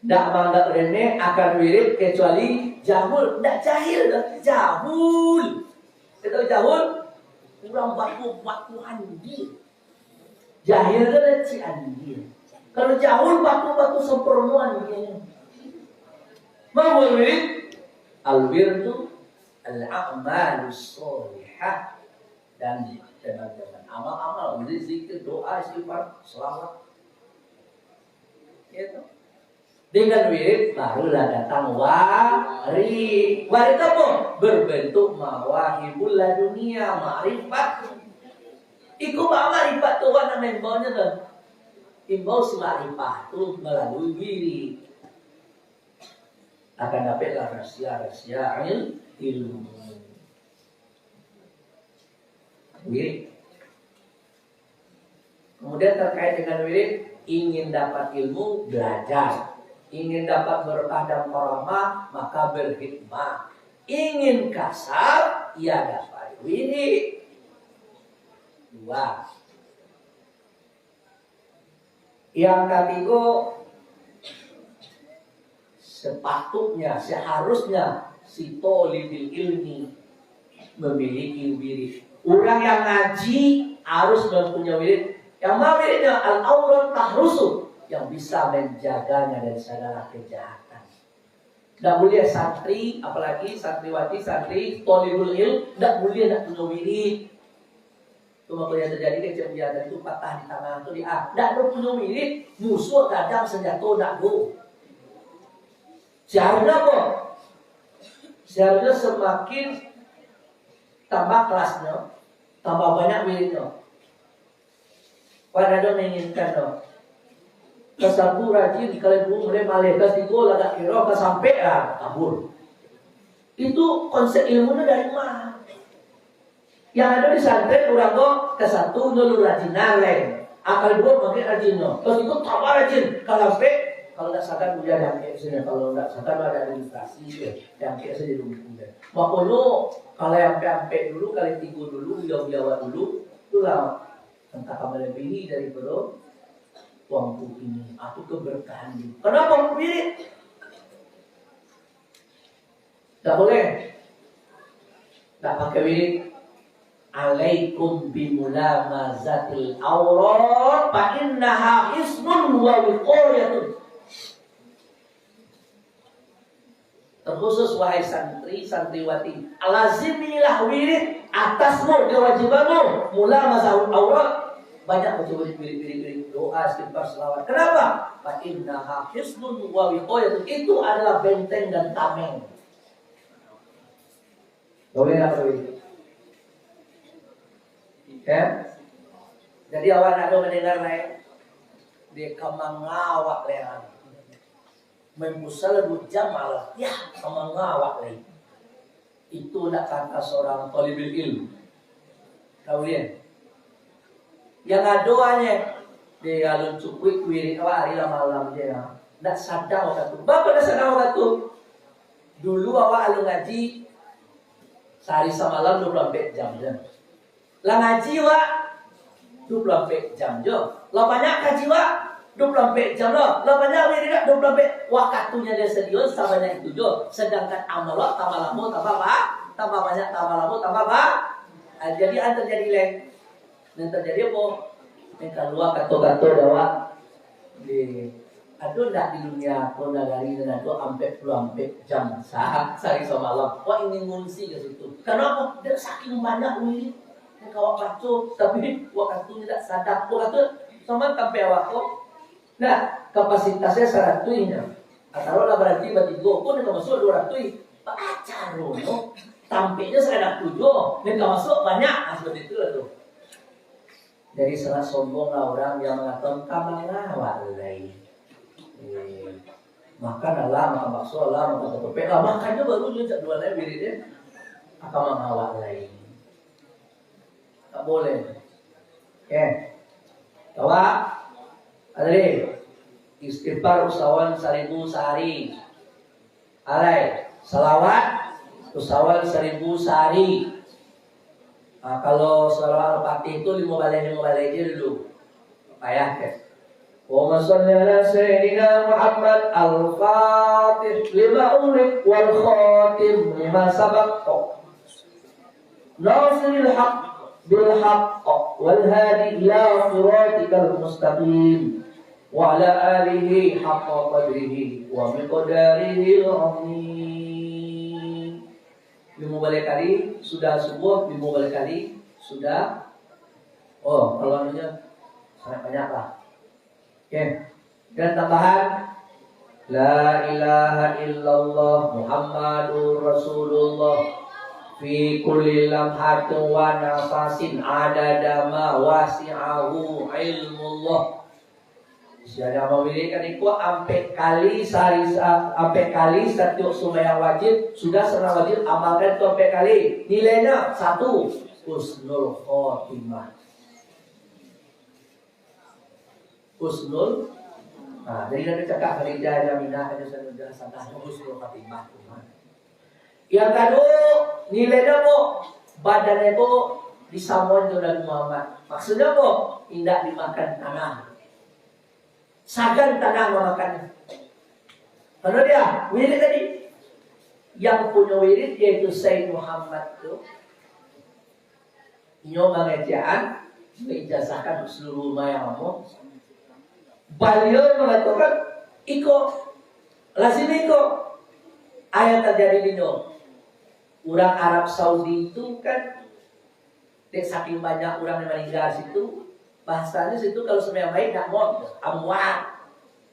Tidak menganggap remeh akan wirid kecuali jahul. Tidak jahil doh, jahul. Kita tahu jahul? Urang baku-baku andia. Jahil kan cik andia. Kalau jahul, baku-baku sempurna andia. Mau wirid? Al-wirdu al-a'malus sholihah. Dan teman-teman, amal-amal, wirid, zikir, doa, istighfar, selawat. Gitu. Dengan wirid barulah datang warid. Warid apa? Berbentuk mawahibul ladunia, makrifat. Iko ba makrifat tu, wak nak maimbau nyo tu. Imbau si makrifat tu melalui wirid. Akan dapatlah rahsia-rahsia il-, ilmu. Wirid. Kemudian terkait dengan wirid, ingin dapat ilmu, belajar. Ingin dapat berkah dan karamah, maka berhikmah. Ingin kasab, ya dapat wirid. Dua. Yang katigo, sepatutnya, seharusnya si thalibul ilmi memiliki wirid. Urang yang ngaji harus mempunyai wirid. Yang ma wiridnyo? Al-aurat tahrusu, yang bisa menjaganya dari segala kejahatan. Ndak buliah santri, apalagi santriwati, santri, thalibul ilm, ndak buliah ndak punyo wirid. Tu mako yang terjadi kan, cek biasa itu patah di tangan tu, di, ah, ndak ado punyo wirid, musuh gadang senjato ndak ado. Seharusnya apa? Seharusnya semakin tambah kelasnya, tambah banyak wiridnya. Wak ndak ado menginginkan doh. Ka satu rajin, ka duo mulai maleh, ka tigo lah ndak kiro, ka ampek lah kabur. Itu konsep ilmunyo dari ma? Yang ado di santren urang ko, ka satu dulu rajinan lai. Ka duo makin rajin nyo. Ka tigo tambah rajin, ka ampek, kalau ndak sadar buliah diampek sajo, kalau ndak sadar ado administrasi, diampek sajo dulu. Makonyo, kalau ampek-ampek dulu, kali tigo dulu, buliah-buliah dulu, itulah. Entah ka melebihi daripado wang tu ini, atau keberkahan ini. Kenapa wirid? Tak boleh. Tak pakai wirid. Alaikum bimulamazatil aurat, fa innaha hisnun wa wiqayatun. Terkhusus, wahai santri, santriwati, lazimilah wirid atasmu, kewajibanmu, mulamazatil aurat, banyak baca wirid, wirid, wirid, wirid, doa, istighfar, selawat. Kenapa? Fa innaha hisnun wa wiqayatun. Itu adalah benteng dan tameng. Boleh tak, Pak Dwi? Ya? Jadi, awak nak mendengar naik. Dia ka mangawak lehan. Main futsal dua jam malam. Ya, ka mangawak lagi. Itu nak kata seorang talibul ilm. Tahu dia? Yang ado hanya di alun cukuik wirid awak hari lah malam je, ya. Ndak sadar waktu tu. Bapa ndak sadar waktu tu? Dulu awak alun ngaji, sehari samalam dua puluh ampek jam je. Lah ngaji awak, dua puluh ampek jam je. Lah banyak kaji awak, dua puluh ampek jam lo. Lah banyak wirid, dua puluh ampek. Wakatunyo dia sedio sabanyak itu je. Sedangkan amal awak tambah lamo, tambah ba-, tambah banyak, tambah lamo, tambah ba-, ah, jadi, ah, terjadi leh. Nan tajadi apo? Nan kalua kato-kato dek awak, di, ado ndak di dunia ko nagari nan ado ampek puluah ampek jam sa-, sahari samalam? Awak ingin ngungsi ka situ. Karano apo? Dek saking banyak wirid nan ka awak baco, tapi wakatu nyo ndak sadar. Wakatu saman sampai awak ko, nah, kapasitasnyo saratuih nyo. Atau lah baranti batigo pun nan ka masuak duo ratuih. Baa caronyo, tampeknyo sakadar tujuah, nan ka masuak banyak. Nah, seperti itulah tu. Jadi, sangat sombonglah urang yang mangatokan, "Ka manga awak lai? Eh, makan alah, makan bakso alah, makan katopek lah, makannyo baru nyo cak duo lai wirid, eh. Ka manga awak lai?" Tak boleh. Oke. Awak, adri, istighfar usahawan saribu sahari. Alai, salawat usahawan saribu sahari. Nah, kalau surah Al-Fatih tu limo baleh, limo baleh je dulu. Payah kan? Allahumma shalli ala Sayyidina Muhammad al-Fatih lima ulik wal khatim lima sabak. Nasiril haq bil haq wal hadi ila siratikal mustaqim wa ala alihi haqqa qadrihi wa miqdarihil azim. Limo baleh kali sudah subuh, limo baleh kali sudah. Oh, kalau anunya sangat banyak lah. Oke. Dan tambahan, la ilaha illallah Muhammadur Rasulullah fi kulli lamhatin wa nafasin adada ma wasi'ahu ilmullah. Siapa yang mamilihkan iko ampek kali sehari, ampek kali setiap sumbayang wajib, sudah salat wajib, amalkan itu ampek kali. Nilainya satu, husnul khotimah. Husnul. Nah, jadi nanti cakap Khadijah, Aminah, Khadijah, Khadijah, Hasanah, husnul khotimah. Yang kedua, nilai dia ko, badan dia ko disamoan jo Nabi Muhammad. Maksudnya ko, indak dimakan tanah. Sagan tanah mamakan. Karena dia, wirid tadi. Yang punya wirid yaitu Said Muhammad tu. Inyo mangecekkan, maijazahkan seluruh rumah yang lamo. Baliau mangatokan, iko, lazim iko. Apo yang tajadi dinyo? Urang Arab Saudi tu kan, dek saking banyak urang yang maningga situ, bahasanyo situ kalau sumbayang maik nak mot, amwat.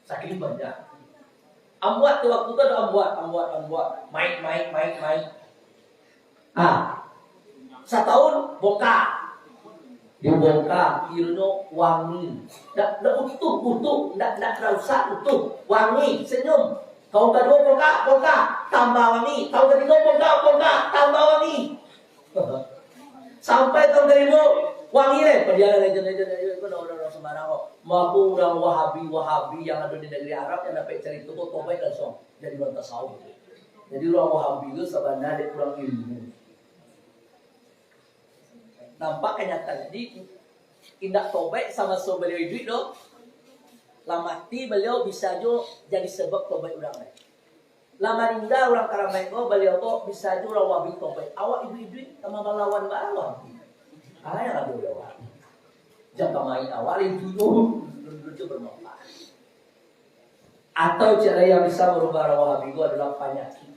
Saking banyak. Amwat tu waktu tu ado amwat, amwat, amwat. Maik, maik, maik, maik. Ah, satahun bongka. Dibongka, kironyo wangi. Ndak, ndak utuh, utuh, ndak, ndak, ndak rusak, utuh, wangi, senyum. Tahun kaduo bongka, bongka, tambah wangi. Tahun katigo bongka, bongka, tambah wangi. Sampai tahun kalimo, wangi deh. Padialah legend, legend, legend. Itu orang, orang sembarang kok. Mako orang Wahabi, Wahabi yang ado di negeri Arab yang dapek carito kok tobaik langsung jadi urang tasawuf. Jadi urang Wahabi tu sabananyo dek kurang ilmu. Nampak kanyataan. Jadi, indak tobaik samaso baliau iduik doh. Lah mati baliau bisa jo jadi sebab tobaik urang lain. Lah maningga urang karamaik ko, baliau ko bisa jo urang Wahabi tobaik. Awak iduik-iduik sama balawan baa Wahabi. Ah, yang ado Wahabi. Jaka main awak lain tujuh, belum tentu bermanfaat. Atau cara yang bisa merubah orang Wahabi itu adalah panyakik.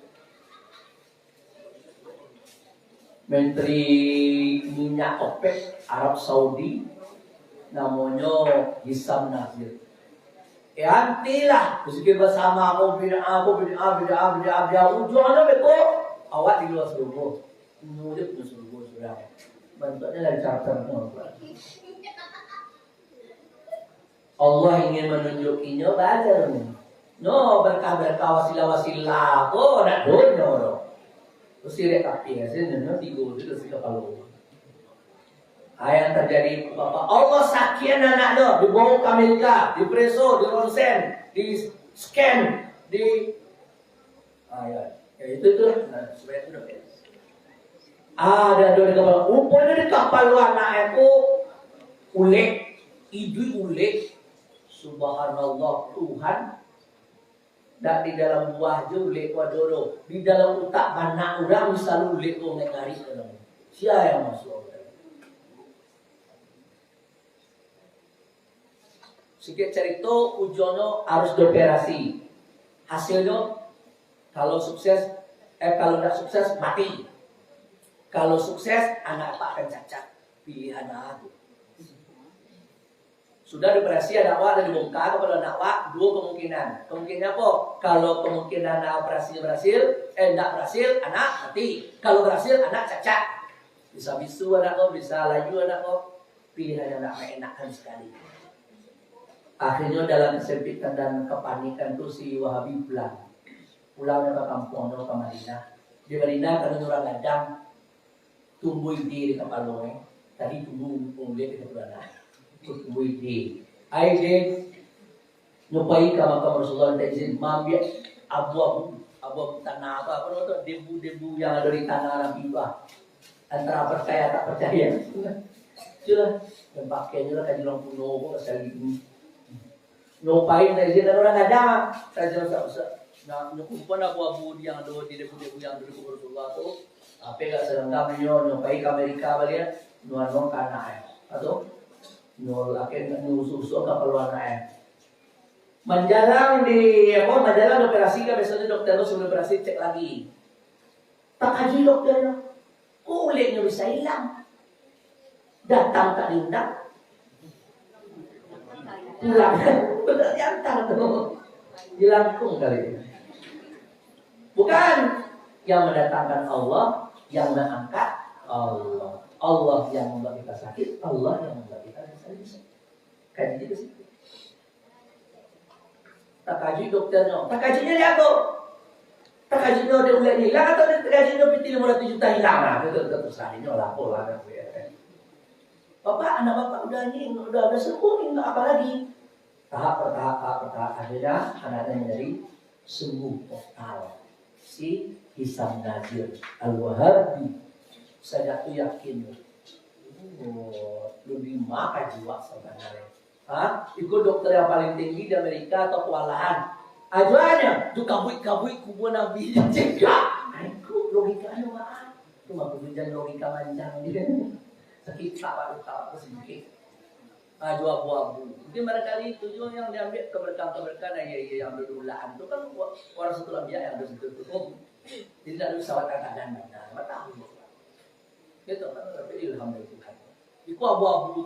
Menteri minyak OPEC Arab Saudi, namonyo Hisam Nazir. Eh, antilah, bersikir bersama, ko bid'ah, ko bid'ah, bid'ah, bid'ah, bid'ah. Ujungnyo beko, awak di luar surga. Ujungnyo di luar surga, surga. Bentuknya dari charter. Allah ingin manunjukinyo baa caronyo. Nyo berkah-berkah wasilah-wasilah ko nak donyo doh. Sirek tapi hasilnyo nyo tigo tu doh sirek kapalo. Ah, yang terjadi, Bapak, Allah sakian anaknyo, dibawa ke Amerika, dipreso, dironsen, di-scan, di Ah, ya. Ya, itu tu. Nah, supaya tu dah beres. Ah, ada, ada di kapalo. Ruponyo di kapalo anak tu ulek, iduik ulek. Subhanallah, Tuhan. Dak di dalam buah je ulek tu ado doh. Di dalam utak banak urang bisa ulek tu naik narik dalam. Sia yang masuk? Singkek carito, ujungnyo harus dioperasi. Hasilnyo, kalau sukses, eh, kalau ndak sukses, mati. Kalau sukses, anak apak akan cacat. Pilihan a tu. Sudah dioperasi anak awak, lah dibongka kapalo anak awak, duo kemungkinan. Kemungkinan apo? Kalau kemungkinan operasi berhasil, eh, ndak berhasil, anak mati. Kalau berhasil, anak cacat. Bisa bisu anak ko, bisa layu anak ko. Pilihan yang ndak maenakkan sakali. Akhirnyo dalam kesempitan dan kepanikan tu si Wahabi pulang. Pulang ka kampuangnyo ka Madinah. Di Madinah karano urang gadang, tumbuah ide di kapalonyo. Tadi tumbuah ulek di kapalonyo. Tumbuah ide. Ai ide, nyo pai ka makam Rasulullah, minta izin, maambiak abu-abu, abu-abu tanah apo, apo namo tu, debu-debu yang ado di tanah Nabi tu ah. Antara percaya tak percaya. Itulah, dan pakainya lah kaji lampu nopo sekali ini. Nyopai tak izin dari orang ada. Saya jelas tak usah. Nah, nyukupan abu-abu yang ada di debu-debu yang dulu Rasulullah tu. Apa gak sedangkan nyo nyopai ke Amerika balik, nyo anu kana eh. Atau nyo akhirnya nyo usuh-usuh ke keluar eh. Manjalang di apa, manjalang operasi kan, biasanya dokter tu sebelum operasi cek lagi. Takajui dokter tu. Kok uleknyo bisa ilang? Datang tak diundang. Pulang. Betul diantar tu. Dilangkung kali. Bukan. Yang mendatangkan Allah, yang mengangkat Allah. Allah yang membuat kita sakit, Allah yang membuat kita bisa. Kaji di situ. Takajui dokter nyo. Takajui nyo di apo? Takajui nyo di ulek ilang atau takajui nyo piti limo ratus juta ilang lah. Itu, itu terserah inyo lah, apo lah. Bapak, anak bapak udah ni, udah, udah sembuh ni, nak apa lagi? Tahap per tahap, tahap per tahap. Akhirnya, anaknya menjadi sembuh total. Si Hisam Nazir Al-Wahabi. Saya tu yakin. Oh, lebih maka jiwa sebenarnya. Ha? Iko dokter yang paling tinggi di Amerika atau kewalahan. Ajuannya, tu kabuik-kabuik kubur Nabi. Cegak. Nah, iko logikanya, maaf. Cuma aku pinjam logika mancang dia. Sakit tak, tak, tak, sedikit. Aju abu-abu. Mungkin barangkali itu juga yang diambil keberkahan-keberkahan, ya, ya, yang dulu-dulaan tu kan wa-, orang satu lambiak yang ada situ tu. Jadi tak ada pesawat angkatan. Nah, tak tahu. Gitu kan, tapi ilham dari Tuhan. Itu abu-abu tu.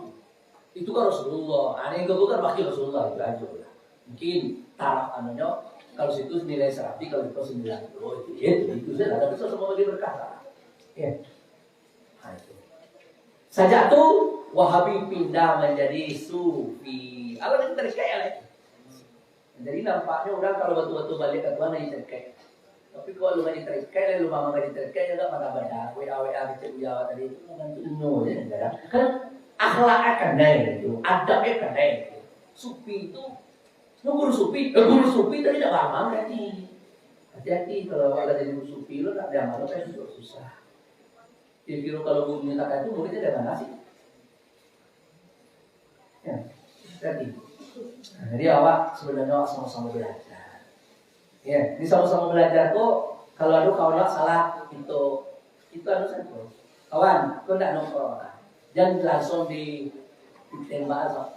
Itu kan Rasulullah. Nah, yang itu kan wakil Rasulullah, itu aja lah. Mungkin taraf anunya, kalau situ nilai seratus, kalau itu sembilan puluh, itu, ya, itu, itu saja. Tapi sama-sama bagi berkah lah. Ya. Nah, itu. Sajak tu, Wahabi pindah menjadi Sufi. Alah, kita respect lah, ya. Jadi, nampaknya orang kalau batul-batul baliak ka Tuhan, jadi terkait. Tapi kalau lu ngaji terkait, lu mama ngaji terkait, ya, tak patah badan. W A, W A, kecil Buya awak tadi itu, kan tu inyo je, kan? Kan akhlak kan naik itu, adab kan naik itu. Sufi itu, lu guru sufi, eh, guru sufi tadi tak paham, hati-hati. Hati-hati kalau awak lah jadi guru sufi, lu nak diamalkan itu susah. Kira-kira kalau gurunya tak kacau, muridnya dari mana sih? Ya, jadi. Nah, jadi awak sebenarnya awak sama-sama belajar. Ya, ini sama-sama belajar kok. Kalau ada kawan awak salah, itu, itu anu saja. Kawan, kau ndak nongkrong lah. Jangan langsung di, ditembak lah.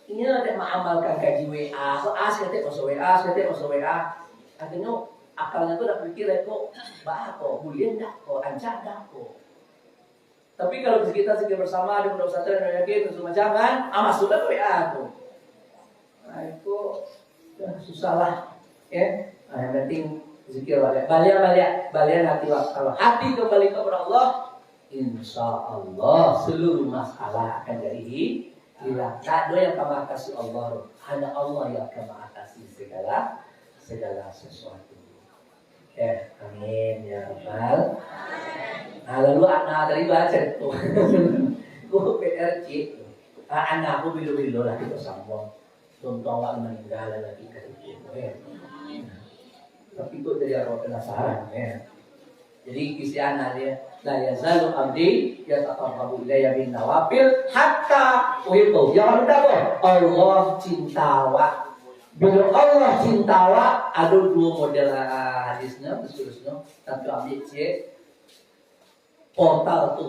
Ini ada mengamalkan kaji W A, so A seketek masuk W A, seketek masuk W A. Akhirnya akalnya tu dah pikir, eh, kok, bah, kok, boleh ndak, kok, ancak ndak, kok. Tapi kalau kita zikir bersama di pondok pesantren, yakin, macam-macam kan, ah, masuklah ke W A tu. Nah, itu, ya, susah lah. Ya. Nah, yang penting zikir baliak. Baliak, baliak. Baliak hati, Pak. Kalau hati kembali kepada Allah, insya Allah seluruh masalah akan jadi hi-, hilang. Tak ada yang akan mengatasi Allah. Hanya Allah yang akan mengatasi segala, segala sesuatu. Eh, amin, ya Rabbal. Nah, lalu anak tadi baca tu. Ku P R C. Ah, anak aku bilo-bilo lah kita sambung. Contoh awak meninggal lagi kali itu, eh. Tapi kok jadi arwah penasaran, eh. Jadi kisian aja, "La yazalu abdi yataqarrabu ilayya bin nawafil hatta uhibbahu." Yang anu dah kok, Allah cinta awak. Bila Allah cinta awak, ada dua model, ah, hadisnya, seterusnya. Tapi ambil cek portal tu.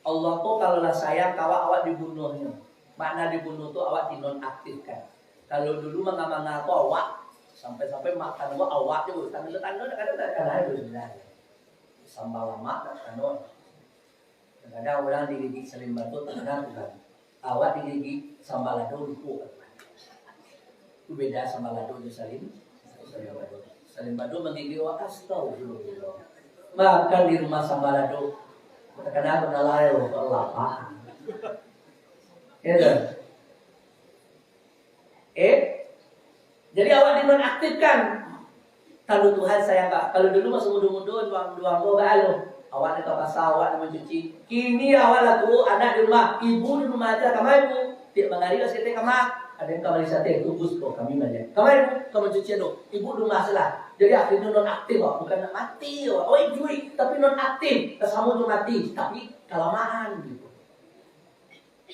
Allah tu kalau lah sayang ka awak, awak dibunuhnya. Makna dibunuh tu awak dinonaktifkan. Kalau dulu manga-manga tu awak, sampai-sampai makan awak, awak tu, tanda-tanda kadang tak kenal tu sebenarnya. Sambal lamak tak kenal. Kadang-kadang urang digigik salimbado, tangan urang. Awak digigik sambalado, lupo. Itu beda sambalado jo salim-, salimbado. Salimbado manggigik awak, astagfirullah. Makan di rumah sambalado, terkena penalayo, lapar. Ya, dah. Eh, jadi awak dinonaktifkan. Kalau Tuhan sayang, Pak. Kalau dulu masih muda-muda, dua, dua ambo, Pak, alo. Awak nak ka pasar, awak nak mancuci. Kini awak lah tuo, anak di rumah. Ibu di rumah aja, kama ibu. Tiap mangari lah seketek kama. Ado nan ka maliek sateh, tu Gus, ko kami maliek. Kamari, ka mancucian tu, ibu di rumah salah. Jadi, akhirnyo non aktif, wak. Bukan nak mati, wak. Oi, jui, tapi non aktif. Ka samo jo mati, tapi kalamaan, gitu.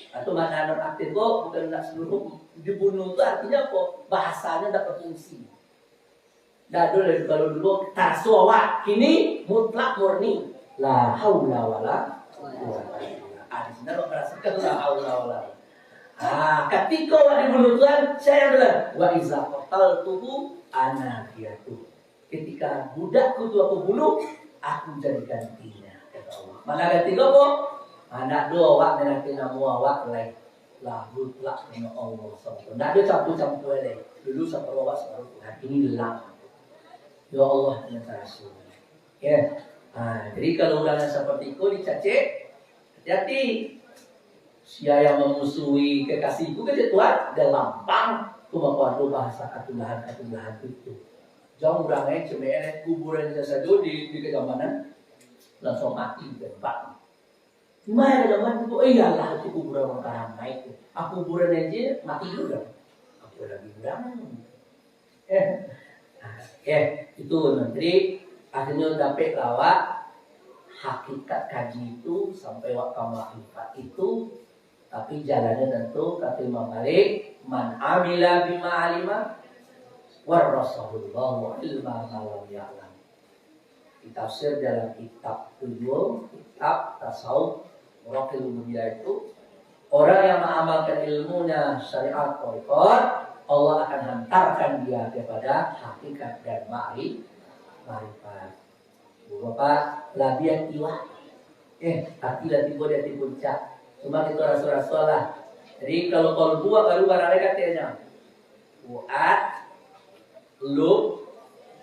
Atau makna non aktif ko, bukan nak saluruah dibunuh tu artinyo apo? Bahasanyo ndak bafungsi. Ndak ado lagi kalau dulu taraso awak, kini mutlak murni. La haula wala quwwata illa billah. Ah, di sini awak marasokan la haula wala. Ah, katiko awak dibunuh Tuhan, sia nan bilang, "Wa iza qataltuhu ana diyatuhu." Ketika budakku tu aku bunuh, aku jadi gantinya, kata Allah. Mano gantinyo ko? Ndak ado awak manakik namo awak lai. Lah, mutlak samo Allah sabagai. Ndak ado campua-campua lai. Dulu saparuah awak, saparuah Tuhan. Kini lah. Ya Allah, yang taraso. Ya. Ha, jadi kalau urang yang seperti itu dicacek, hati-hati. Sia yang memusuhi kekasihku, kecek Tuhan, dia lambang. Tu mako ado bahasa katulahan-katulahan itu. Jan urang lain cemeeh, kuburan sajo di, di kejamanan, langsung mati ditembak. Mah, dalam hati tu, "Eh, iyolah, itu kuburan urang karamai tu. Ah, kuburan aja mati juga. Apa lagi urang?" Eh, eh, itu, nah. Jadi, akhirnyo dapek lah awak hakikat kaji itu sampai awak ka makrifat itu, tapi jalannyo tantu kata Imam Malik, "Man amila bima alima, warasahullahu ilma ma lam ya'lam." Ditafsir dalam kitab tujuh, kitab tasawuf, Muraqil Ubudiyah itu, orang yang mengamalkan ilmunya syariat thariqat, Allah akan hantarkan dia kepada hakikat dan ma'ri-, ma'rifat. Bapak, labiah tiwak. Eh, hati lah tibo di hati puncak. Cuma kita rasul-rasul lah. Jadi, kalau kalbu baru baralai katanya. Fuad, Lub,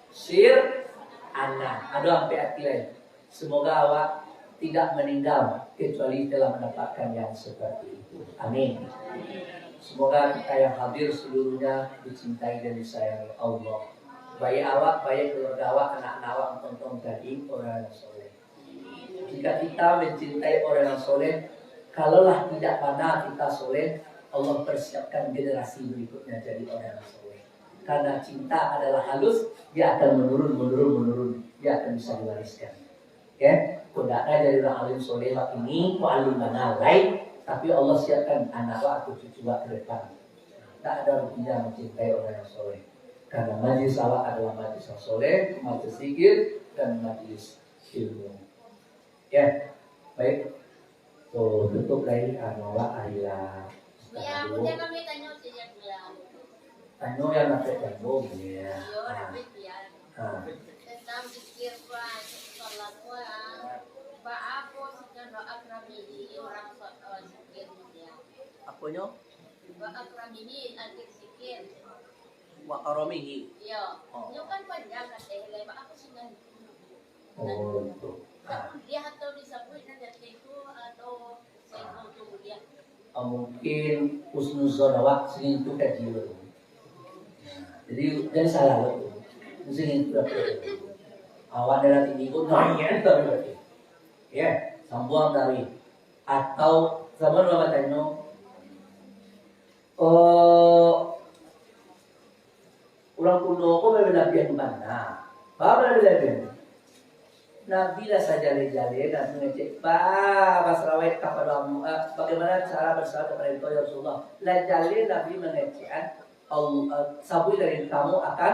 Sir, Ana. Ado ampek hati lain. Semoga awak tidak meninggal kecuali telah mendapatkan yang seperti itu. Amin. Semoga kita yang hadir seluruhnya dicintai dan disayangi Allah. Baik awak, baik keluarga awak, anak-anak awak, tonton jadi orang yang soleh. Jika kita mencintai orang yang soleh, kalaulah tidak bana kita soleh, Allah persiapkan generasi berikutnya jadi orang yang soleh. Karena cinta adalah halus, dia akan menurun, menurun, menurun, dia akan bisa diwariskan. Ya, kok ndak ado jadi urang alim soleh wak ini, kok alim bana lai, tapi Allah siapkan anak wak atau cucu wak ke depan. Ndak ado ruginya mencintai orang yang soleh. Karena majlis awak adalah majlis yang soleh, majlis zikir, dan majlis ilmu. Ya, baik. So, tutup lai, anu, awak ari lah. Yo, setengah duo. Apo nan kami tanyo cek yang dia? Tanyo yang dapek gandum, ya. Yo, ah, dapek dia. Ah. Tentang zikir, Pak, salat, Pak. Pak, apo sekarang akrab ini orang so-, eh, zikir, ya? Aponyo? Wa akramihi, akhir zikir. Wa akramihi. Iyo. Oh. Nyo kan panjang kateh, lebar aku singah. Oh, itu. Nah. Kuliah atau disabuik nan jati itu atau sego tu kuliah? Ah, mungkin husnuzon awak sini tu kaji dulu. Nah, jadi, jangan salah lo tu. Sini tu apa? Awak darah tinggi pun naik, ya, tapi berarti. Ya, sambuang dari. Atau, sama dua katanya, Oh, urang kuno ko balabiahan bana. Baa balabiahan? Nabi lah sajale-jale, Nabi mangecek, ba-, basalawat kapado ambo, eh, bagaimana cara bersalawat kepada Engkau, ya Rasulullah? Lah jale Nabi mangecek, eh, Allah, eh, sabuik dari kamu akan,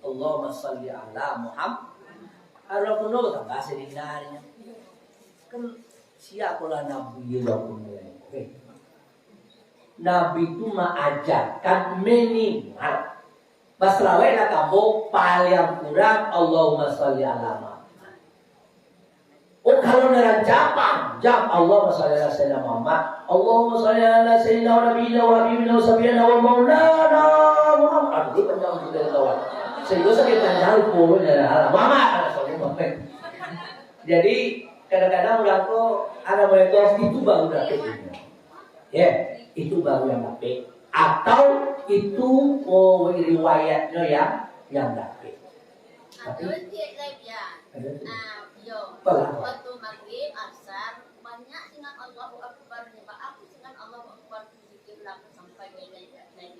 "Allahumma salli ala Muhammad." Urang kuno batambah sadinarnyo. Kan sia apolah Nabi urang kuno? Eh. Nabi tu maajakan minimal basalawat lah ka ambo, paliang kurang, Allahumma salli ala Muhammad. Oh, kalau nan rancak, panjang, Allahumma salli ala Sayyidina Muhammad, Allahumma salli ala Sayyidina wa Nabiyina wa Habibina wa Syafi'ina wa Maulana Muhammad. Aduh, panjang sudah, kawan. Sehingga sakit panjang, pokoknya, Muhammad, Muhammad. Jadi, kadang-kadang urang tu, anak murid tu, itu baru dapek ilmu. Ya, itu baru yang dapek. Atau itu, oh, riwayatnya yang, yang dapek. Tapi, ada cek lain, ya. Ada cek. Ah, yo. Apalah? Waktu maghrib, asar, banyak dengan Allahu Akbar, nyebab aku dengan Allahu Akbar tu zikir lah sampai ke lain.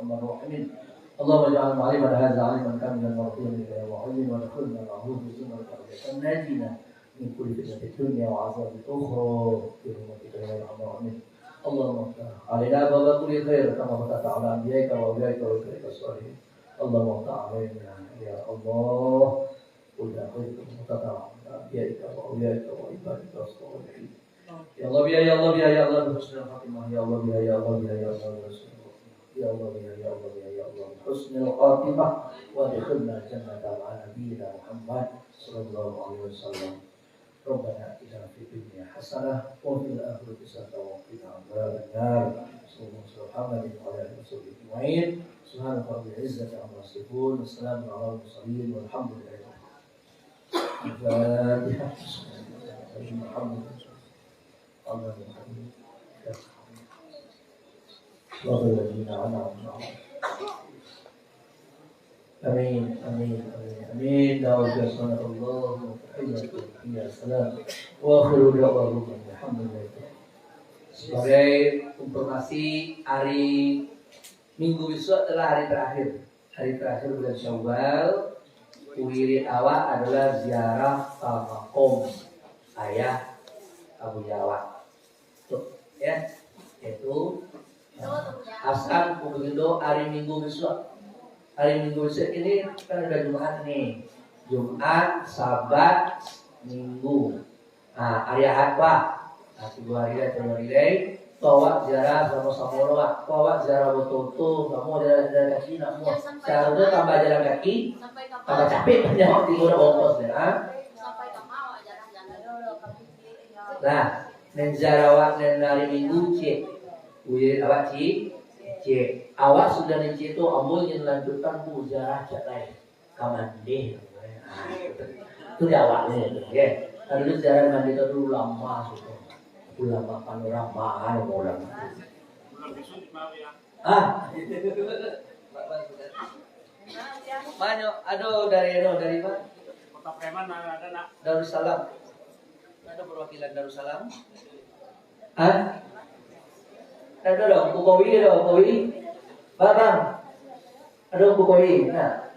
ارحم الراحمين. اللهم اجعل معلمنا هذا عالما كاملا مرضيا اليك يا معلم، وادخلنا معه في زمرة اولياء، نجنا من كل فتنة الدنيا وعذاب الأخرى برحمتك يا أرحم الراحمين. اللهم افتح علينا أبواب كل خير كما فتحت على أنبيائك وأوليائك وعبادك الصالحين. اللهم افتح علينا يا الله كل خير كما فتحت على أنبيائك وأوليائك وعبادك الصالحين. Ya Allah biha, ya Allah biha, ya Allah bi husnil khatimah. Ya Allah biha, ya Allah biha, ya Allah bi husnil khatimah. Ya Allah biha, ya Allah biha, ya Allah bi husnil khatimah. Wa adkhilna jannata ma'a nabiyyina Muhammad sallallahu alaihi wasallam. Rabbana atina fid dunya hasanah wa fil akhirati hasanah wa qina adzabannar. Sallallahu alaihi wa sallam wa ala alihi wa sahbihi ajma'in. Subhana rabbika rabbil izzati amma yasifun. Wassalamu ala al mursalin. Walhamdulillahi rabbil alamin. Al-Fatihah. Alhamdulillah. Alhamdulillah. Amin, amin, amin, amin. Da'awah biha subhanakallahumma wa tahiyyatuhum fiha salam. Wa akhiru da'wahum alhamdulillah. Sebagai informasi, hari Minggu besok adalah hari terakhir. Hari terakhir bulan Syawal, wirid awak adalah ziarah ka makom ayah Abuya awak. Tu, ya, yaitu, ah, Hasan Kubulindo hari Minggu besok. Hari Minggu besok ini kan ada Jumat ni. Jumat, Sabat, Minggu. Ah, hari Ahad, Pak. Ah, tigo hari lah, tigo hari lai. Tu awak ziarah samo-samo lo, Pak. Tu awak ziarah bato-bato, samo jalan, jalan kaki nak muah. Seharusnyo tambah jalan kaki, tambah capek panjang waktu urang ongkos deh, ha? Nah, nan ziarah awak nan hari Minggu, ciek. Wirid awak, ciek. Ciek. Awak sudah nan ciek tu, ambo ingin lanjutkan bu ziarah ciek lai. Ka Mandeh. Ah, itu di awak ni, ya. Kan dulu sejarah Mandeh tu dulu ulama situ. Ulama panorama, anu ulama. Ah. Banyak, ado dari, ado dari mana? Kota Preman ada nak? Darussalam. Ado perwakilan Darussalam? Hah? Ado dong, Bukowi ado, Bukowi. Bang, bang. Ado Bukowi, nah.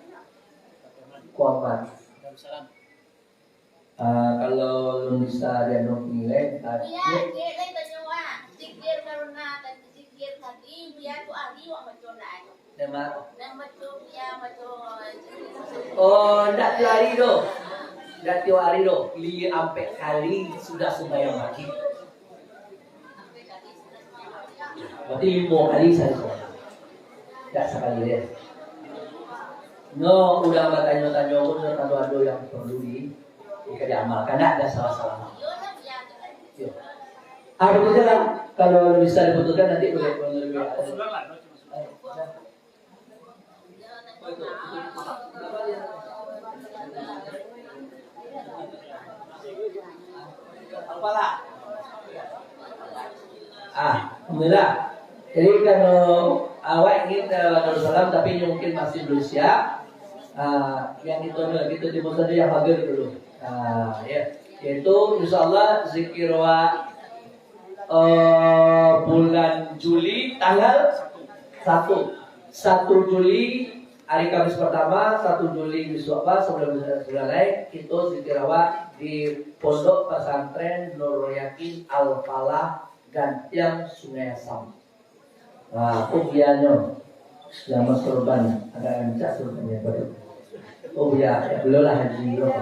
Kuaman. Ah, kalau lun bisa dianu nilai, ah, Iya, dia lai tanyo, ah. Zikir karuna, zikir tadi, dia tu ahli, wak macam nak. Nama? Nama tu, ya, macam. Oh, ndak tiok ari doh. Ndak tiok ari doh. Li ampek kali sudah sumbayang maghrib. Berarti limo kali sehari. Ndak sakali ya. No, udah batanyo-tanyo pun, kalau ado yang perlu di, di diamalkan, ndak ado salah-salah. Yo. Ah, betul lah. Kalau bisa diputuskan nanti boleh melalui. Apalah? Ah, alhamdulillah. Jadi kalau awak ingin ke Darussalam tapi mungkin masih belum siap, ah, yang itu adalah kita timbul saja yang hadir dulu. Ah, ya. Yaitu insyaallah zikir awak eh, bulan Juli tanggal satu. Satu Juli, hari Kamis pertama, satu Juli bisuak, apa, sebelum bulan lain, kita zikir awak di Pondok Pesantren Nurul Yakin Al-Falah, Gantiang, Sungai Asam. Nah, aku bianyo yang mas sorban, agak rancak sorbannya, betul. Oh, Buya, ya, beliau lah haji, bro.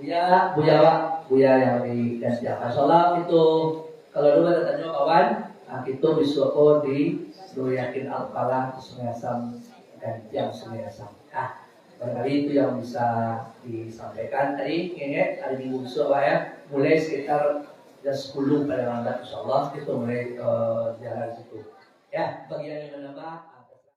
Buya, Buya, Wak. Buya yang di Gantiang. Insyaallah itu, kalau dulu ada tanya kawan, ah, kita bisuak ko di Nurul Yakin Al-Falah di Sungai Asam, Gantiang, Sungai Asam. Ah, barangkali itu yang bisa disampaikan tadi, ingat, hari Minggu besok, Wak, ya. Mulai sekitar jam sepuluh paling lambat, insyaallah, kita mulai, eh, jalan situ. Ya, bagi yang ingin menambah,